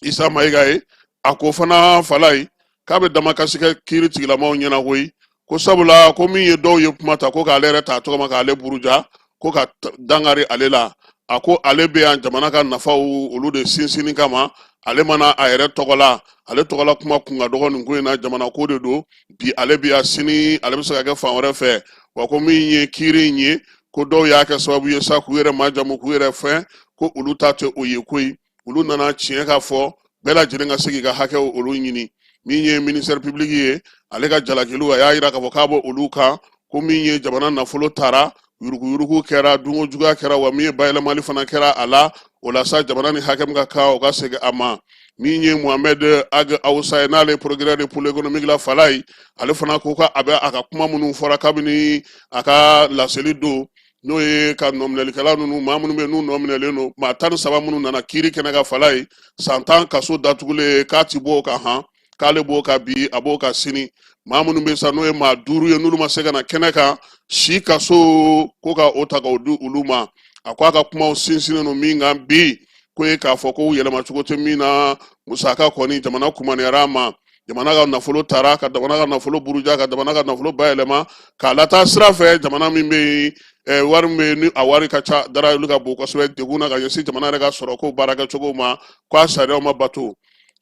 Isa Mayiga ye, a ko fana Falayi k'a bɛ damakasi kɛ kiiri tigilamaw ɲɛna koyi, ko sabula ko min ye dɔw ye kuma ta ko k'ale yɛrɛ ta tɔgɔ ma k'ale buruja, ko ka dankari ale la. A ko ale bɛ yan jamana ka nafaw olu de sinsinni kama, ale mana a yɛrɛ tɔgɔ la, ale tɔgɔla kuma kun ka dɔgɔ nin ko in na. Jamana ko de don, bi ale bɛ yan, sini ale bɛ se ka kɛ fan wɛrɛ fɛ. Wa ko min ye kiiri in ye, ko dɔw y'a kɛ sababu ye sa k'u yɛrɛ majamu, k'u yɛrɛ fɛn, ko olu ta tɛ o ye koyi. Olu nana tiɲɛ ka fɔ, bɛɛ lajɛlen ka se k'i ka hakɛw olu ɲini. Min ye ministère public ye, ale ka jalakiliw, a y'a yira k'a fɔ k'a bɔ olu kan, ko min ye jamana nafolo tara, yuruguyurugu kɛra, dunko juguya kɛra, wa min ye bayɛlɛmali fana kɛra a la. O la sa, jamana ni hakɛ min ka kan, o ka segin a ma. Min ye Mohamed Ag Awusa ye, n'ale ye procureur de pôle économique la Falayi, ale fana ko ka a bɛ a ka kuma minnu fɔra kabini a ka laseli don, n'o ye ka nɔminɛlikɛla ninnu, maa minnu bɛ n'u nɔminɛlen don, maa 13 minnu nana kiiri kɛnɛ kan Falayi, san 10 kaso datugulen, k'a ti bɔ o kan han, k'ale b'o kan bi, a b'o kan sini. Maa minnu bɛ sa, n'o ye maa 5 ye, n'olu ma se ka na kɛnɛ kan, si kaso, ko ka o ta k'o di olu ma. A ko a ka kumaw sinsinnen don min kan bi, ko ye k'a fɔ ko yɛlɛmacogo tɛ min na, musaka kɔni jamana kumaniyara a ma, jamana ka nafolo tara, ka jamana ka nafolo buruja, ka jamana ka nafolo bayɛlɛma k'a lataa sira fɛ, jamana min bɛ yen, wari min bɛ yen ni a wari ka ca, darayoli ka bon kosɛbɛ, degun na ka ɲɛsin jamana yɛrɛ ka sɔrɔ ko baarakɛcogo ma, ko a sariyaw ma bato.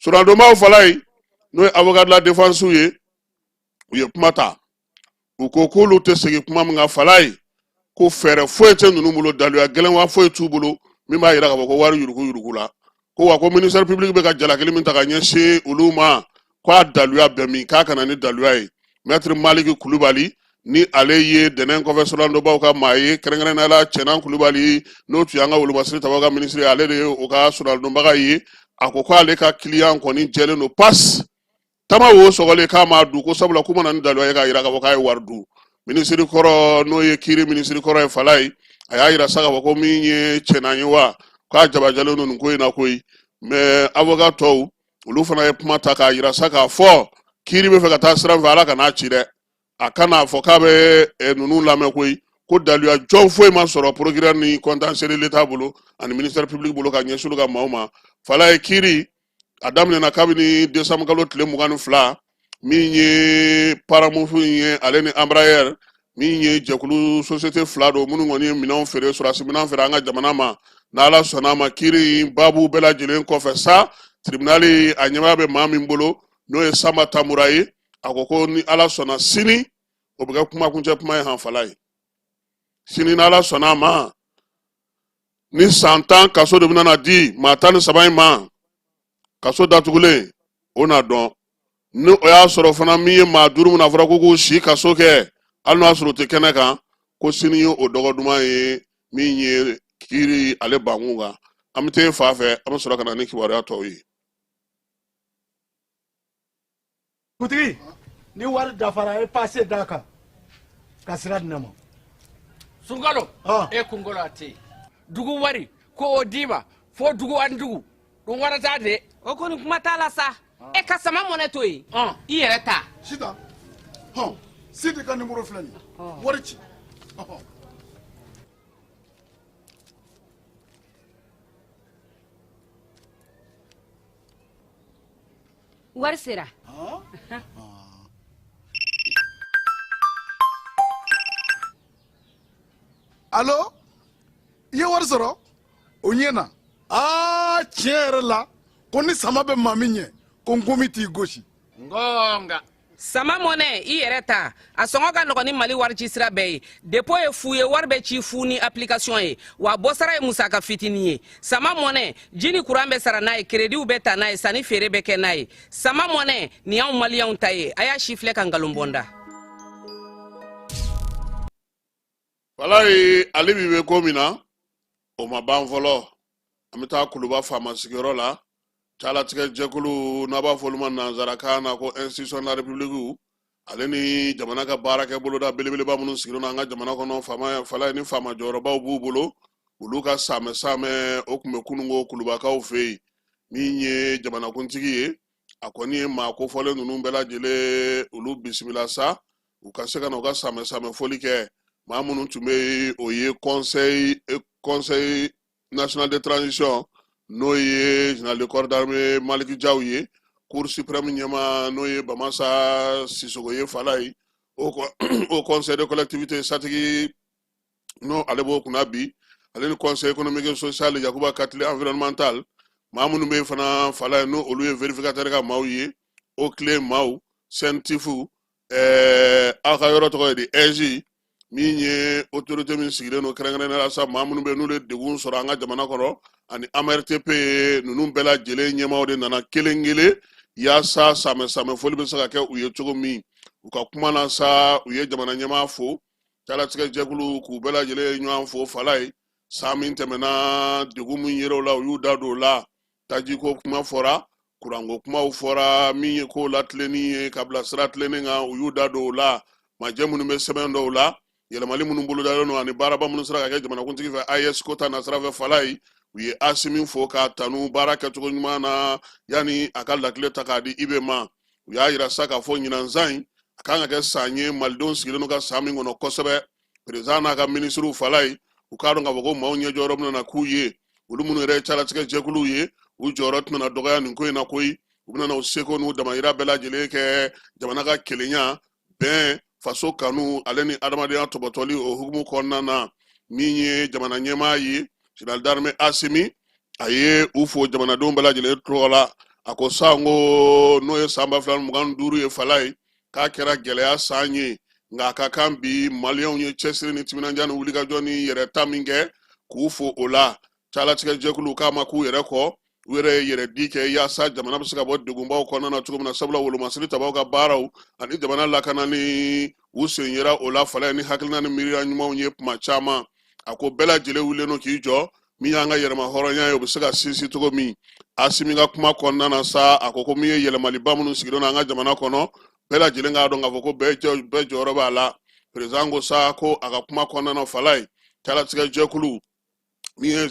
Soronadonbaw Falayi, n'o ye avocat de la défense ye, u ye kuma ta, u ko k'olu tɛ segin kuma min kan Falayi, ko fɛɛrɛ foyi tɛ ninnu bolo, daluya gɛlɛn wa foyi t'u bolo min b'a yira k'a fɔ ko wari yurugu yurugu la, ko wa ko ministère public bɛ ka jalakili min ta ka ɲɛsin olu ma, ko a daluya bɛ min, k'a ka na ni daluya ye. Maître Maliki Kulubali, ni ale ye dɛnɛn kɔfɛ soronadonbaw ka maa ye, kɛrɛnkɛrɛnnenya la Cɛnan Kulubali, n'o tun y'an ka wolomasiri tabaw ka minisiri ye, ale de ye o ka soronadonbaga ye, a ko k'ale ka kiliyan kɔni jɛlen don pas tama wo sɔgɔlen, k'a m'a dun, ko sabula k'u ma na ni daluya ye k'a yira k'a fɔ k'a ye wari dun. Minisiri kɔrɔ, n'o ye kiiri minisiri kɔrɔ ye Falayi, a y'a yira sa k'a fɔ ko min ye Cɛnan ye wa, k'a jabajalen don nin ko in na koyi. Mais avocat tɔw, olu fana ye kuma ta k'a yira sa k'a fɔ kiiri bɛ fɛ ka taa sira min fɛ, Ala kan'a ci dɛ, a kan'a fɔ k'a bɛ ninnu lamɛn koyi, ko daluya jɔn foyi ma sɔrɔ procureur ni contentieux de l'État bolo ani ministère public bolo ka ɲɛsin olu ka maaw ma. Falayi, kiiri a daminɛna kabini décembre kalo tile 22. Min ye Paramouv ye, ale ni Embraer, min ye jɛkulu société fila don minnu kɔni ye minɛnw feere, sɔrɔdasi minɛn feere an ka jamana ma. N'Ala sɔnna a ma, kiiri in baabu bɛɛ lajɛlen kɔfɛ sa, tribunal a ɲɛmaa bɛ maa min bolo, n'o ye Sanba Tamura ye, a ko ko ni Ala sɔnna sini, o bɛ kɛ kumakuncɛ kuma ye han Falayi. Sini, n'Ala sɔnna a ma, ni san 10 kaso de bɛna na di maa 13 in ma, kaso datugulen, o na dɔn. Ni o y'a sɔrɔ fana min ye maa 5 min a fɔra ko k'u si kaso kɛ, hali n'o y'a sɔrɔ o tɛ kɛnɛ kan, ko sini ye o dɔgɔ duman ye. Min ye kiiri ale bankun kan, an bɛ taa fa fɛ, an bɛ sɔrɔ ka na ni kibaruya tɔw ye. Dugutigi, ni wari dafara, e pase d'a kan ka sira di ne ma. Sunkalo, e kunkolo a tɛ yen. Dugu wari ko o d'i ma fo dugu ani dugu ɗum warata de. O kɔni, kuma t'a la sa. E ka sama mɔnɛ to yen, i yɛrɛ ta. Sitan, hɔn, Sidi ka nimoro filɛ nin ye, wari ci. Wari sera. Alo, i ye wari sɔrɔ, o ɲɛna. Aa, tiɲɛ yɛrɛ la, ko ni sama bɛ maa min ɲɛ, ko nkomi t'i gosi. Ngonga. Sama mɔnɛ, i yɛrɛ ta, a sɔngɔ ka nɔgɔn ni Mali warici sira bɛɛ ye. Depo ye fu ye, wari bɛ ci fu ni application ye, wa bɔsara ye musaka fitinin ye. Sama mɔnɛ, ji ni kuran bɛ sara n'a ye, kerediw bɛ ta n'a ye, sanni feere bɛ kɛ n'a ye. Sama mɔnɛ, nin y'anw Maliyɛnw ta ye. A y'a sifilɛ ka nkalon bɔ n da. Walayi, ale bi bɛ ko min na, o ma ban fɔlɔ. An bɛ taa Kuluba faama sigiyɔrɔ la. Calatigɛ jɛkulu, n'a b'a fɔ olu ma nanzarakan na ko institution de la république, ale ni jamana ka baarakɛ boloda belebeleba minnu sigilen don an ka jamana kɔnɔ, faama falaye ni faama jɔyɔrɔbaw b'u bolo, olu ka saamɛ saamɛ o tun bɛ kununko Kulubakaw fɛ yen. Min ye jamanakuntigi ye, a kɔni ye maa kofɔlen ninnu bɛɛ lajɛlen olu bisimila sa, u ka se ka na u ka saamɛ saamɛ foli kɛ. Maa minnu tun bɛ yen, o ye conseil national de transition, n'o ye général de corps d'armée Maliki Jaw ye, cour suprême ɲɛmaa, n'o ye Bamasa Sisogo ye falaye, o conseil de collectivité satigi, n'o ale b'o kunna bi, ale ni conseil économique et social Yakuba Katile, environnemental maa minnu bɛ yen fana falaye, n'o olu ye vérificateur ka maaw ye, OCLEI maaw, CENTIF, aw ka yɔrɔ tɔgɔ ye di, AIGE, min ye autorité min sigilen don kɛrɛnkɛrɛnnenya la sa, maa minnu bɛ n'olu ye degun sɔrɔ an ka jamana kɔnɔ, ani AMRTP, ninnu bɛɛ lajɛlen ɲɛmaaw de nana kelen kelen yaasa samɛ samɛ foli bɛ se ka kɛ u ye cogo min. U ka kuma na sa, u ye jamana ɲɛmaa fo, calatigɛ jɛkulu k'u bɛɛ lajɛlen ɲɔgɔn fo falaye. San min tɛmɛna, degun min yer'o la, u y'u da don o la. Tajiko kuma fɔra, kuranko kumaw fɔra, min ye ko latilenni ye ka bila sira tilennen kan, u y'u da don o la. Majɛ minnu bɛ sɛbɛn dɔw la, yɛlɛmali minnu bolodalen don, ani baaraba minnu sera ka kɛ jamanakuntigi fɛ AES ko ta nasira fɛ falaye, u ye Asimi fo k'a tanu baara kɛcogo ɲuman na yanni a ka lakile ta k'a di IB ma. U y'a yira sa k'a fɔ ɲinan san in, a kan ka kɛ san ye malidenw sigilen don ka san min kɔnɔ kosɛbɛ. Perezidan n'a ka minisiriw falaye, u k'a dɔn k'a fɔ ko maaw ɲɛjɔyɔrɔ bɛna na k'u ye. Olu minnu yɛrɛ ye calatigɛ jɛkuluw ye, u jɔyɔrɔ tɛna na dɔgɔya nin ko in na koyi. U bɛna na u seko n'u damayira bɛɛ lajɛlen kɛ jamana ka kelenya, bɛn, faso kanu, ale ni adamadenya tɔbɔtɔli o hukumu kɔnɔna na. Min ye jamana ɲɛmaa ye, général d'armée Asimi, a ye u fo jamanadenw bɛɛ lajɛlen tɔgɔ la. A ko san ko n'o ye san 2025 ye falaye, k'a kɛra gɛlɛya san ye, nka a ka kan bi maliyɛnw ye cɛsiri ni timinandiya ni wulikajɔ ni yɛrɛ ta min kɛ, k'u fo o la. Calatigɛ jɛkulu k'a ma k'u yɛrɛ kɔ, u yɛrɛ ye yɛrɛ di kɛ yaasa jamana bɛ se ka bɔ degunbaw kɔnɔna na cogo min na, sabula wolomasiri tabaw ka baaraw ani jamana lakanani, u sen yera o la falaye ni hakilina ni miiriya ɲumanw ye kuma caman. A ko bɛɛ lajɛlen wulilen don k'i jɔ min y'an ka yɛrɛma hɔrɔnya ye, o bɛ se ka sinsin cogo min. Asimi ka kuma kɔnɔna na sa, a ko ko min ye yɛlɛmaliba minnu sigilen don an ka jamana kɔnɔ, bɛɛ lajɛlen k'a dɔn k'a fɔ ko bɛɛ jɔyɔrɔ b'a la. Perezidan ko sa ko a ka kuma kɔnɔna na falaye, calatigɛ jɛkulu min ye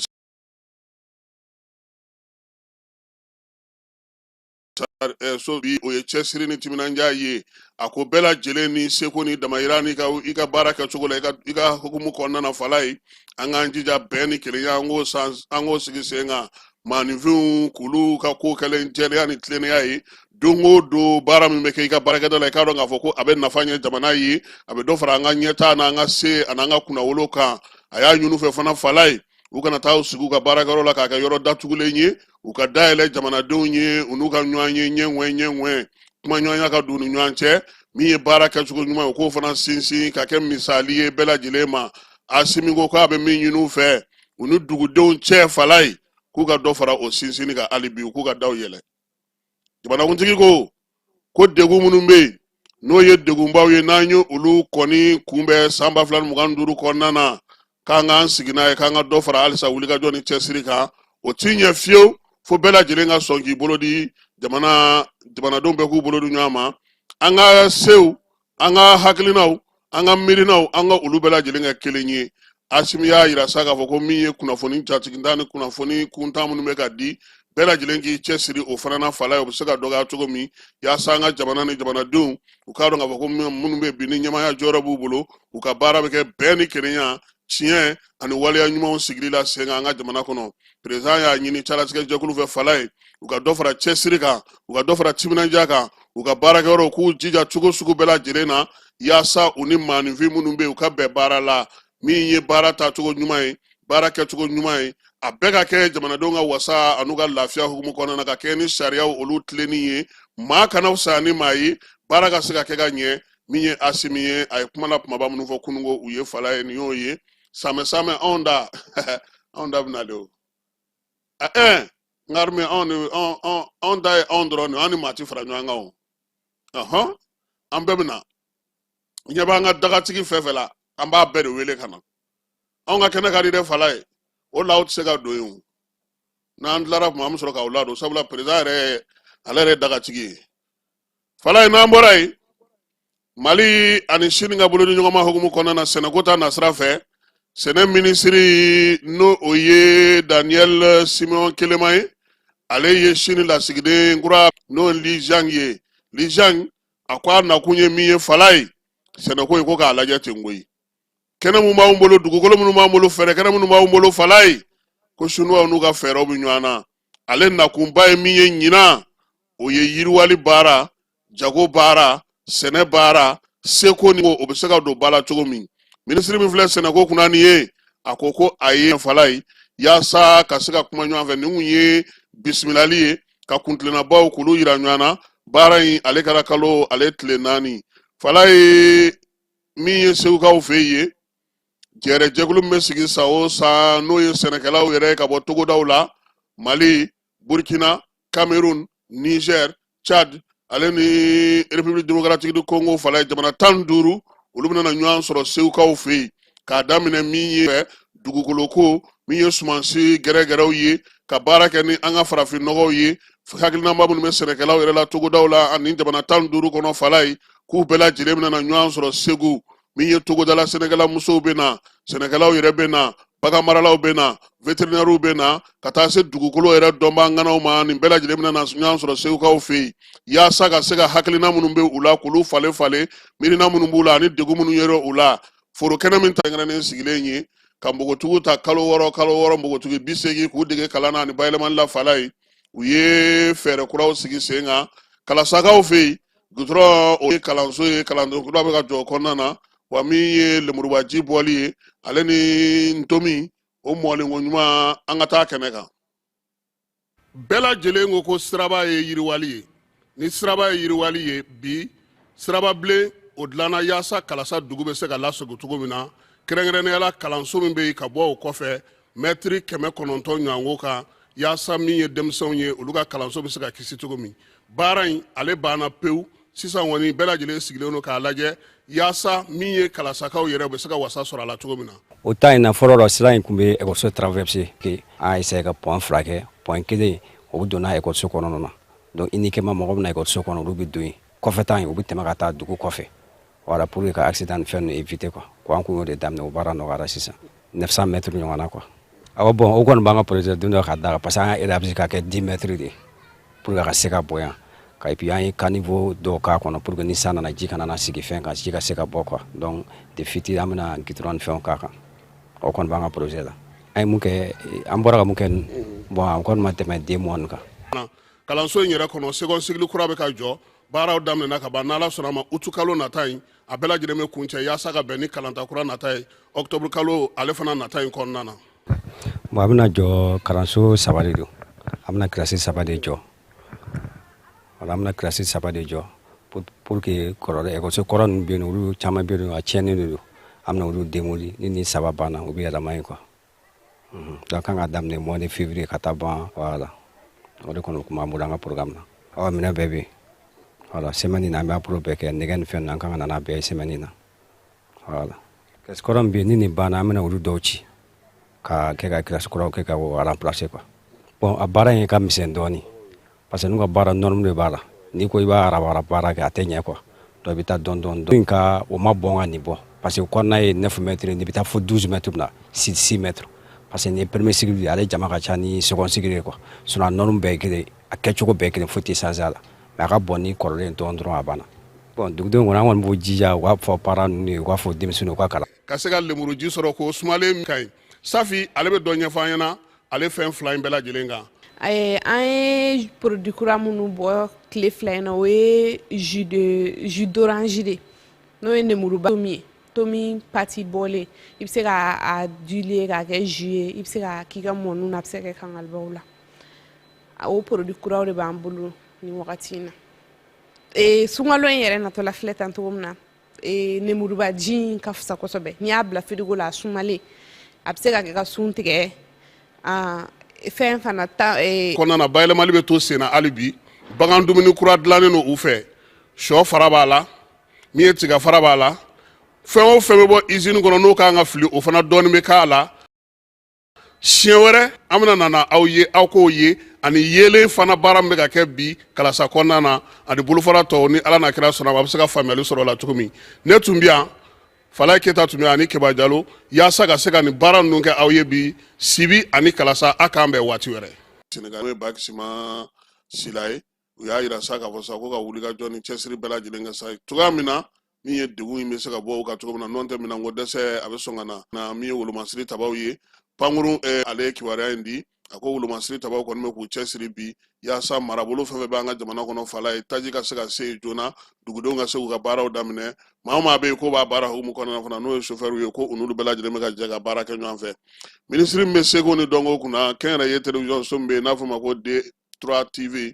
so bi, o ye cɛsiri ni timinandiya ye. A ko bɛɛ lajɛlen ni seko ni damayira ni i ka baara kɛcogo la, i ka hukumu kɔnɔna na falaye, an k'an jija bɛn ni kelenya, an k'o sigi sen kan, maaninfinw k'olu ka ko kɛlen jɛlenya ni tilennenya ye. Don o don, baara min bɛ kɛ i ka baarakɛda la, i k'a dɔn k'a fɔ ko a bɛ nafa ɲɛ jamana ye, a bɛ dɔ fara an ka ɲɛtaa n'an ka se an'an ka kunnawolo kan. A y'a ɲini u fɛ fana falaye, u kana taa u sigi u ka baarakɛyɔrɔ la k'a kɛ yɔrɔ datugulen ye, u ka dayɛlɛ jamanadenw ye, u n'u ka ɲɔgɔn ye ɲɛŋwɛ ɲɛŋwɛ, kumaɲɔgɔnya ka don u ni ɲɔgɔn cɛ. Min ye baara kɛcogo ɲuman ye, u k'o fana sinsin ka kɛ misali ye bɛɛ lajɛlen ma. Asimi ko k'a bɛ min ɲini u fɛ, u ni dugudenw cɛ falaye, k'u ka dɔ fara o sinsinni kan hali bi, u k'u ka daw yɛlɛ. Jamanakuntigi ko ko degun minnu bɛ yen, n'o ye degunbaw ye, n'an ye olu kɔni kunbɛn san 2025 kɔnɔna na, k'an k'an sigi n'a ye, k'an ka dɔ fara halisa wulikajɔ ni cɛsiri kan. O ti ɲɛ fiyewu fo bɛɛ lajɛlen ka sɔn k'i bolo di jamana, jamanadenw bɛɛ k'u bolo di ɲɔgɔn ma, an ka sew, an ka hakilinaw, an ka miirinaw, an ka olu bɛɛ lajɛlen kɛ kelen ye. Asimi y'a yira sa k'a fɔ ko min ye kunnafoni jatigintan ni kunnafoni kuntan minnu bɛ ka di, bɛɛ lajɛlen k'i cɛsiri o fana na falaye, o bɛ se ka dɔgɔya cogo min, yaasa an ka jamana ni jamanadenw u k'a dɔn k'a fɔ ko minnu bɛ bi ni ɲɛmaaya jɔyɔrɔ b'u bolo, u ka baara bɛ kɛ bɛn ni kelenya, tiɲɛ ani waleya ɲumanw sigili la sen kan an ka jamana kɔnɔ. Perezidan y'a ɲini calatigɛ jɛkulu fɛ falaye, u ka dɔ fara cɛsiri kan, u ka dɔ fara timinandiya kan, u ka baarakɛyɔrɔw k'u jija cogo sugu bɛɛ lajɛlen na, yaasa u ni maaninfin minnu bɛ yen, u ka bɛn baara la. Min ye baara taacogo ɲuman ye, baara kɛcogo ɲuman ye, a bɛɛ ka kɛ jamanadenw ka wasa an'u ka lafiya hukumu kɔnɔna na, ka kɛ ni sariyaw olu tilenni ye. Maa kana fisaya ni maa ye. Baara ka se ka kɛ ka ɲɛ. Min ye Asimi ye, a ye kuma la kumaba minnu fɔ kununko, u ye fala ye. Nin y'o ye samɛ samɛ, anw da, anw da bɛna de o. Ɛɛ, n ka armée, anw de, anw da ye anw dɔrɔn de, an ni maa ti fara ɲɔgɔn kan o. Ɔhɔn, an bɛɛ bɛna ɲɛ b'an ka dagatigi fɛn fɛn la, an b'a bɛɛ de wele ka na. Anw ka kɛnɛ ka di dɛ, fala ye o la, aw tɛ se ka don yen o. N'an tilara tuma, an bɛ sɔrɔ k'aw ladon, sabula président yɛrɛ, ale yɛrɛ ye dagatigi ye, fala ye. N'an bɔra yen, Mali ani Sini ka bolodi ɲɔgɔnma hukumu kɔnɔna na, sɛnɛko ta nasira fɛ, sɛnɛ minisiri, n'o o ye Daniel Simeon Kelema ye, ale ye Sini lasigiden kura, n'o ye Li Jiang ye. Li Jiang, a ko a nakun ye min ye, fala ye, sɛnɛko ye, ko k'a lajɛ ten koyi. Kɛnɛ mun b'anw bolo, dugukolo minnu b'an bolo, fɛɛrɛ kɛnɛ minnu b'anw bolo, fala ye, ko Sinuwaw n'u ka fɛɛrɛw bɛ ɲɔgɔn na. Ale nakunba ye min ye ɲinan, o ye yiriwali baara, jago baara, sɛnɛ baara, seko ni o bɛ se ka don ba la cogo min. Minisiri min filɛ sɛnɛko kunna nin ye, a ko ko a ye fala ye yaasa ka se ka kuma ɲɔgɔn fɛ. Nin kun ye bisimilali ye ka kuntilennabaw k'olu yira ɲɔgɔn na. Baara in, ale kɛra kalo ale tile 4, fala ye. Min ye Segukaw fɛ yen, jɛrɛ jɛkulu min bɛ sigi san o san, n'o ye sɛnɛkɛlaw yɛrɛ ye ka bɔ togodaw la, Mali, Burkina, Cameroun, Niger, Chad, ale ni République démocratique du Congo, fala ye, jamana 15, olu bɛna ɲɔgɔn sɔrɔ Segukaw fɛ yen k'a daminɛ min ye dugukolo ko, min ye sumansi gɛrɛgɛrɛw ye, ka baara kɛ ni an ka farafin nɔgɔw ye, hakilinaba minnu bɛ sɛnɛkɛlaw yɛrɛ la togodaw la ani jamana 15 kɔnɔ, fala ye, k'u bɛɛ lajɛlen bɛna na ɲɔgɔn sɔrɔ Segu. Min ye togodala sɛnɛkɛla musow bɛ na, sɛnɛkɛlaw yɛrɛ bɛ na, baganmaralaw bɛ na, véterinairew bɛ na, ka taa se dugukolo yɛrɛ dɔnbaa ŋanaw ma. Nin bɛɛ lajɛlen bɛna na ɲɔgɔn sɔrɔ Segukaw fɛ yen yaasa ka se ka hakilina minnu bɛ u la k'olu falen falen, miirina minnu b'u la ani degun minnu yɛrɛ u la. Foro kɛnɛ min kɛrɛnkɛrɛnnen sigilen ye ka npogotigiw ta kalo 6, kalo 6, npogotigi 80 k'u dege kalan na ani bayɛlɛmali la, fala ye, u ye fɛɛrɛ kuraw sigi sen kan Kalasakaw fɛ yen. Gudɔrɔn, o ye kalanso ye, kalanden kura bɛ ka jɔ o kɔnɔna na. Wa min ye lemurubaji bɔli ye, ale ni ntomi o mɔlenko ɲuman, an ka taa kɛnɛ kan. Bɛɛ lajɛlen ko ko siraba ye yiriwali ye. Ni siraba ye yiriwali ye, bi siraba bilen o dilanna yaasa Kalasa dugu bɛ se ka lasago cogo min na, kɛrɛnkɛrɛnnenya la kalanso min bɛ yen ka bɔ o kɔfɛ mɛtiri 900 ɲɔgɔnko kan, yaasa min ye denmisɛnw ye, olu ka kalanso bɛ se ka kisi cogo min. Baara in, ale banna pewu sisan kɔni. Bɛɛ lajɛlen sigilen don k'a lajɛ yaasa min ye Kalasakaw yɛrɛ bɛ se ka wasa sɔrɔ a la cogo min na. O temps in na, fɔlɔ la, sira in tun bɛ ekɔliso traverser. An essayer ka pont fila kɛ. Pont kelen, o bɛ don n'a ekɔliso kɔnɔna na, donc uniquement mɔgɔ bɛ na ekɔliso kɔnɔ, olu bɛ don yen. Kɔfɛ ta in, u bɛ tɛmɛ ka taa dugu kɔfɛ. Voilà, pour que ka accident ni fɛn ninnu éviter quoi. Ko an kun y'o de daminɛ, o baara nɔgɔyara sisan, 900 mètres ɲɔgɔn na quoi. Awɔ, bon, o kɔni b'an ka projet don dɔ ka da kan, parce que an y'a élargi ka kɛ 10 mètres de ye pour que a ka se ka bonya ka, et puis an ye caniveau dɔw k'a kɔnɔ pour que ni san nana, ji kana na sigi fɛn kan, ji ka se ka bɔ quoi. Donc de futur, an bɛna goudron ni fɛnw k'a kan. O kɔni b'an ka projet la. An ye mun kɛ, an bɔra ka mun kɛ, bon, an kɔni ma tɛmɛ 2 mois nin kan. Kalanso in yɛrɛ kɔnɔ, second cycle kura bɛ ka jɔ, baaraw daminɛna ka ban. N'Ala sɔnna a ma, utu kalo nata in, a bɛɛ lajɛlen bɛ kuncɛ yaasa ka bɛn ni kalanta kura nata ye, octobre kalo ale fana nata in kɔnɔna na. Bon, a bɛna jɔ kalanso saba de don. An bɛna kilasi saba de jɔ. Wala, an bɛna kilasi saba de jɔ pour que kɔrɔ ekɔliso kɔrɔ ninnu bɛ yen, olu caman bɛ yen, a tiɲɛnen de don, an bɛna olu démoli. Ni nin saba banna, u bɛ yɛlɛma yen quoi. Donc kan ka daminɛ mois de février ka taa ban. Voilà, o de kɔni tun b'an bolo an ka programme na. Ɔ, minɛn bɛɛ bɛ yen. Voilà, semaine na, an bɛ appro bɛɛ kɛ, nɛgɛ ni fɛn ninnu, an kan ka na n'a bɛɛ ye semaine na. Voilà, kilasi kɔrɔ min bɛ yen, ni nin banna, an bɛna olu dɔw ci ka kɛ ka kilasi kuraw kɛ ka o remplacer quoi. Bon, a baara in ka misɛn dɔɔni, parce que n'u ka baara norme de b'a la. N'i ko i b'a arabara baara kɛ, a tɛ ɲɛ quoi. Donc i bɛ taa dɔɔni dɔɔni dɔɔni ka o ma bɔn ka nin bɔ, parce que kɔnɔna ye 9 mètres, nin bɛ taa fo 12 mètres na, 6 mètres, parce que nin ye premier cycle ye, ale jama ka ca ni second cycle ye quoi. Sinon a norme bɛɛ ye kelen, a kɛcogo bɛɛ ye kelen, foyi tɛ changer a la, mais a ka bɔn ni kɔrɔlen dɔɔni dɔrɔn, a banna. Bon, dugudenw kɔni, an kɔni b'u jija, u k'a fɔ parents ninnu ye, u k'a fɔ denmisɛnninw u ka kalan. Ka se ka lemuruji sɔrɔ k'o sumalen ka ɲi. Safi, ale bɛ dɔ ɲɛfɔ an ɲɛna ale fɛn fila in bɛɛ lajɛlen kan. An ye produit kura minnu bɔ tile 2 in na, o ye jus d'orange de, n'o ye lemuruba tomi ye, tomi pâte bɔlen. I bɛ se ka a diluer k'a kɛ jus ye, i bɛ se k'a k'i ka mɔniw na, a bɛ se ka kɛ kangalibaw la. O produit kuraw de b'an bolo nin wagati in na. Sunkalo in yɛrɛ natɔla filɛ tan cogo min na, nemuruba ji in ka fisa kosɛbɛ. N'i y'a bila firigo la, a sumalen, a bɛ se ka kɛ ka sun tigɛ. Fɛn fana ta Kɔnɔna na, bayɛlɛmali bɛ to sen na hali bi. Bagan dumuni kura dilannen don u fɛ, sɔ fara b'a la, min ye tiga fara b'a la, fɛn o fɛn bɛ bɔ izini kɔnɔ n'o kan ka fili, o fana dɔɔnin bɛ k'a la. Siɲɛ wɛrɛ an bɛna na aw ye, aw k'o ye, ani yeelen fana baara min bɛ ka kɛ bi kalasa kɔnɔna na ani bolofara tɔw. Ni Ala n'a kira sɔnna, a bɛ se ka faamuyali sɔrɔ o la cogo min. Ne tun bɛ yan, Falaye Keyita tun bɛ yan ani Keba Jalo, yaasa ka se ka nin baara ninnu kɛ aw ye bi Sibi ani Kalasa. A k'an bɛn waati wɛrɛ. Senegal, n'o ye Bakisima Sila ye, u y'a yira sa k'a fɔ sa ko ka wulikajɔ ni cɛsiri bɛɛ lajɛlen kɛ sa cogoya min na, min ye degun in bɛ se ka bɔ u kan cogo min na. N'o tɛ, minɛnko dɛsɛ a bɛ sɔn ka na. Na min ye wolomasiri tabaw ye, pankurun, ale ye kibaruya in di. A ko wolomasiri tabaw kɔni bɛ k'u cɛsiri bi yaasa marabolo fɛn fɛn bɛ an ka jamana kɔnɔ, fala ye taji ka se ka se yen joona, dugudenw ka se k'u ka baaraw daminɛ. Maa o maa bɛ yen k'o b'a baara hukumu kɔnɔna fana, n'o ye sofɛriw ye, ko u n'olu bɛɛ lajɛlen bɛ ka jɛ ka baara kɛ ɲɔgɔn fɛ. Minisiri min bɛ seko ni dɔnko kunna, kɛnyɛrɛye telewisɔn so min bɛ yen n'a fɔ ma ko D3 TV,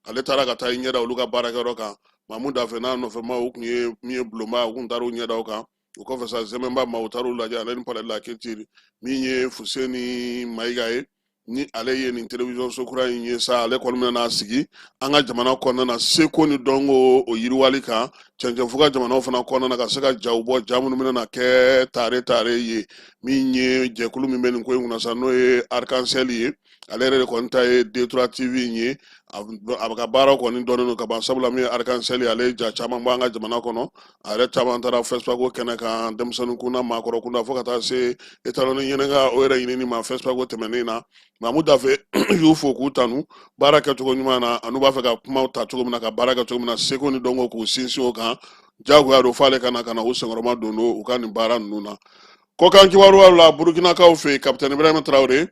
ale taara ka taa i ɲɛda olu ka baarakɛyɔrɔ kan. Mamu Dafe n'a nɔfɛmaw, u kun ye min ye bulonba, u kun taara u ɲɛda o kan. O kɔfɛ sa, zɛmɛnba ma, u taara u lajɛ, ale ni palais de la culture. Min ye Fuseni Mayiga ye, ni ale ye nin telewisɔn so kura in ye sa, ale kɔni bɛna n'a sigi an ka jamana kɔnɔna na seko ni dɔnko o yiriwali kan, cɛncɛnfuga jamanaw fana kɔnɔna na, ka se ka jaw bɔ, ja minnu bɛna kɛ tare tare ye. Min ye jɛkulu min bɛ nin ko in kunna sa, n'o ye Arc-en-Ciel ye, ale yɛrɛ de kɔni ta ye D3 TV in ye. A bɛ ka baaraw kɔni dɔnnen don ka ban, sabula min ye Arc-en-Ciel ye, ale ye ja caman bɔ an ka jamana kɔnɔ. A yɛrɛ caman taara FESPACO kɛnɛ kan, denmisɛnnin kunda, maakɔrɔ kunda, fo ka taa se etalɔni ɲɛnɛka o yɛrɛ ɲinini ma FESPACO tɛmɛnen na. Mamu Dafe y'u fo k'u tanu baara kɛcogo ɲuman na, an'u b'a fɛ ka kumaw ta cogo min na, ka baara kɛ cogo min na, seko ni dɔnko k'u sinsin o kan. Jagoya don f'ale ka na ka na u senkɔrɔma don u ka nin baara ninnu na. Kɔkan kibaruyaw la, Burukinakaw fɛ yen, kapitɛni Ibrahima Tarawele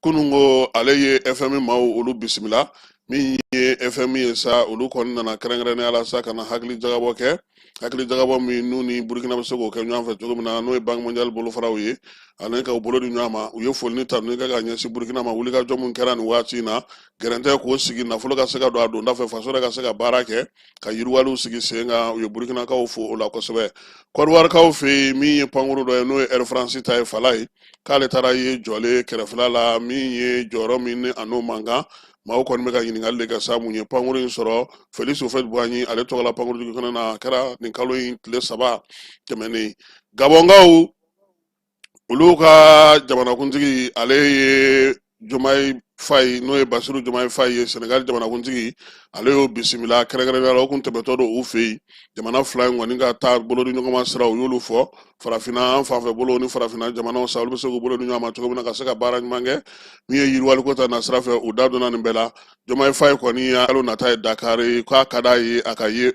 kunun ko ale ye FMI maaw olu bisimila. Min ye FMI ye sa, olu kɔni nana kɛrɛnkɛrɛnnenya la sa ka na hakili jagabɔ kɛ, hakili jagabɔ min n'u ni Burukina bɛ se k'o kɛ ɲɔgɔn fɛ cogo min na, n'o ye Banque mondiale bolofaraw ye, ani ka u bolo di ɲɔgɔn ma. U ye foli ni tanuni kɛ ka ɲɛsin Burukina ma wulikajɔ min kɛra nin waati in na, gɛrɛntɛ k'o sigi, nafolo ka se ka don a donda fɛ, faso yɛrɛ ka se ka baara kɛ, ka yiriwaliw sigi sen kan. U ye Burukinakaw fo o la kosɛbɛ. Kɔdiwarikaw fɛ yen, min ye pankuru dɔ ye, n'o ye Air France ta ye, fala ye k'ale taara ye jɔlen kɛrɛfɛla la, min ye jɔyɔrɔ min ni a n'o man kan. Maaw kɔni bɛ ka ɲininkali de kɛ sa, mun ye pankuru in sɔrɔ? Felix Houphouët Boigny ale tɔgɔla pankuru kɛnɛ na, a kɛra nin kalo in tile 3 tɛmɛnen. Gabɔnkaw olu ka jamanakuntigi, ale ye Diomaye Faye, n'o ye Basiru Diomaye Faye ye, Senegal jamanakuntigi, ale y'o bisimila kɛrɛnkɛrɛnnenya la. O kun tɛmɛtɔ don u fɛ yen. Jamana fila in kɔni ka taa bolo di ɲɔgɔn ma sira, u y'olu fɔ. Farafinna an fanfɛ bolo ni farafinna jamanaw sa, olu bɛ se k'u bolo di ɲɔgɔn ma cogo min na ka se ka baara ɲuman kɛ. Min ye yiriwaliko ta nasira fɛ, u da donna nin bɛɛ la. Diomaye Faye kɔni ya kalo nata ye Dakar ye, k'a ka d'a ye a ka ye.